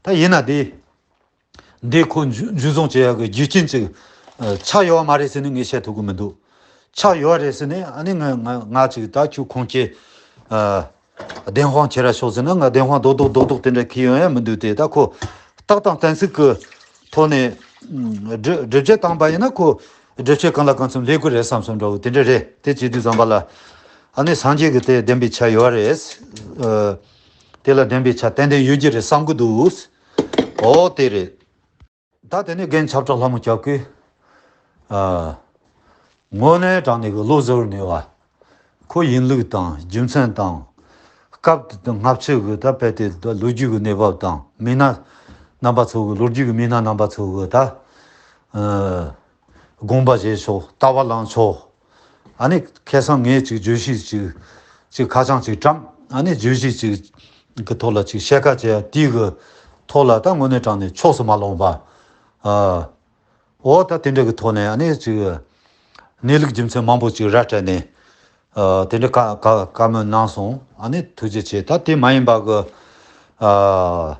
ད་ཡིན་ན་དེ་འདི་ཁོ་འཇུ་འཇུ་བཟུང་བྱེད་ཡག་གི་རྒྱུ་རྐྱེན་ཅིག་ཨ་ཆགས་ཡོད་པ་མ་རེད་ཟེར་ནས་ངས་བཤད་ཐུབ་གི་མི་འདུག་ཆགས་ཡོད་རེད་ཟེར་ནས་ཨ་ནི་ང་ང་ང་ཅིག་ད་ཁྱོད་ཁོང་ཁྱེད་ཨ་བདེན་དཔང་ཁྱེད་ར་ཤོག་ཟེར་ན། ང་བདེན་དཔང་རྡོག་རྡོག་རྡོག་རྡོག་དེ་འདྲ་ཁྱེར་ཡོང་ཡ་མི་འདུག་སྟེ། ད་ཁོ་རྟགས་དང་གཏན་ཚིགས་ཀྱི་ཐོག་ནས་ཨ་སྒྲུབ་སྒྲུབ་བྱེད་བཏང་པ་ཡིན་ན་ཁོ་སྒྲུབ་བྱེད་གང་ལ་གང་འཚམ་སླེབས་ཀྱི་རེད་བསམ་བསམ་འདྲ་བོ་དེ་འདྲ་རེད། དེ་བྱེད་དུས་ཙམ་པ་ལ་ཨ་ནི་སངས་རྒྱས་ཀྱི་དེ་བདེན་པའི་ཆ་ཡོད་རེད། ཨ་དེ་ལ་བདེན་པའི་ཆ་ཏན་ཏན་ཡོད་ཀྱི་རེད་བསམ་གྱི་འདུག་ཨོ་དེ་རེད། ད་དེ་ནས་རྒན་ཆབ་བྲག་ལྷ་མོ་སྐྱབས་ཀྱིས་ཨ་དངོས་གནས་དྲང་གནས་ཀྱི་བློ་གཟུ་བོར་གནས་པ། ཁོ་ཡིན་ལུགས་དང་རྒྱུ་མཚན་དང་། སྐབས་དེ་དུས་སྔ་ཕྱི་གི་ད་དཔེ་དེ་ད་ལོ་རྒྱུས་ཀྱི་གནས་བབ་དང་། མི་སྣ་རྣམ་པ་ཚོ་གི་ལོ་རྒྱུས་ཀྱི་མི་སྣ་རྣམ་པ་ཚོ་གི་ད་ཨ་དགོངས་པ་བཞེས་ཕྱོགས། ལྟ་བ་བླངས་ཕྱོགས། ཨ་ནི་ཁ་སང་ངས་ཅིག་བརྗོད་གཞི་ཅིག་ཅིག་ཁ་བྱང་ཅིག་བཀྲམ། ཨ་ནི་བརྗོད་གཞི་ཅིག་གི་ཐོག་ལ་ཅིག་བཤད་ཁ་བྱས་ཡ་དེའི་གི་ཐོག་ལ་ད་དངོས་གནས་དྲང་གནས་ཕྱོགས་སུ་མ་ལོག་པ། ཨ་འོ་ད་དེ་འདྲ་གི་ཐོག་ནས་ཨ་ནི་ཅིག་གནས་ལུགས་རྒྱུ་མཚན་མང་པོ་ཅིག་ར་སྤྲད་ནས་ཨ་དེ་འདྲ་བཀའ་བཀའ་བཀའ་མོལ་གནང་སོང་། ཨ་ནི་ཐུགས་རྗེ་ཆེ། ད་དེ་མ་ཡིན་པ་གི་ཨ་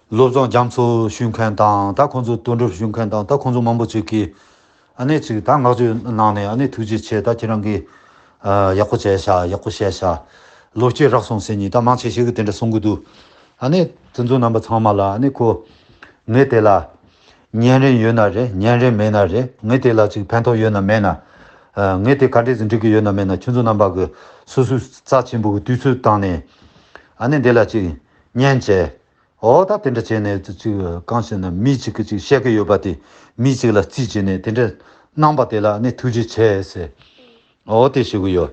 བློ་བཟང་རྒྱ་མཚོ་ཞུ་མཁན་དང་། ད་ཁོང་ཚོ་དོན་གྲུབ་ཞུ་མཁན་དང་། ད་ཁོང་ཚོ་མང་པོ་ཅིག་གིས་ཨ་ནི་ཅིག་ད་བསྔགས་བརྗོད་གནང་ནས། ཨ་ནི་ཐུགས་རྗེ་ཆེ། ད་ཁྱེད་རང་གིས་ཨ་ཡག་པོ་བྱས་ཤག་ཡག་པོ་བཤད་ཤག་ལོ་སྐྱེས་རག་སོང་ཟེར་ནས་ད་མང་ཆེ་ཤོས་ཀྱིས་དེ་འདྲ་གསུང་གི་འདུག་ཨ་ནི་དེ་ཚོ་རྣམ་པ་ཚང་མ་ལ་ཨ་ནི་ཁོ་ངས་དེ་ལ་ཉན་རན་ཡོད་ན་རེད། ཉན་རན་མེད་ན་རེད། ངས་དེ་ལ་ཅིག་ཕན་ཐོགས་ཡོད་ན་མེད་ན། ཨ་ངས་དེ་ག་འདྲས་སེ་འགྲིག་གི་ཡོད་ན་མེད་ན། ཁྱོད་ཚོ་རྣམ་པ་གི་སོ་སོའི་རྩ་ཆེན་པོ་གི་དུས་ཚོད་བཏང་ནས་ཨ་ནི་འདི་ལ་ཅིག་ཉན་བྱས། འོ་ད་དེ་འདྲ་བྱས་ནས་ཅིག་གང་ཞེ་ན། མི་གཅིག་གིས་ཅིག་བཤད་ཀྱི་ཡོད་པ་དེ་མི་གཅིག་ལ་རྩིས་བྱས་ནས་དེ་འདྲ་གནང་པ་དེ་ལ་ནི་ཐུགས་རྗེ་ཆེ་ཟེར། འོ་དེ་ཞུ་གི་ཡོད།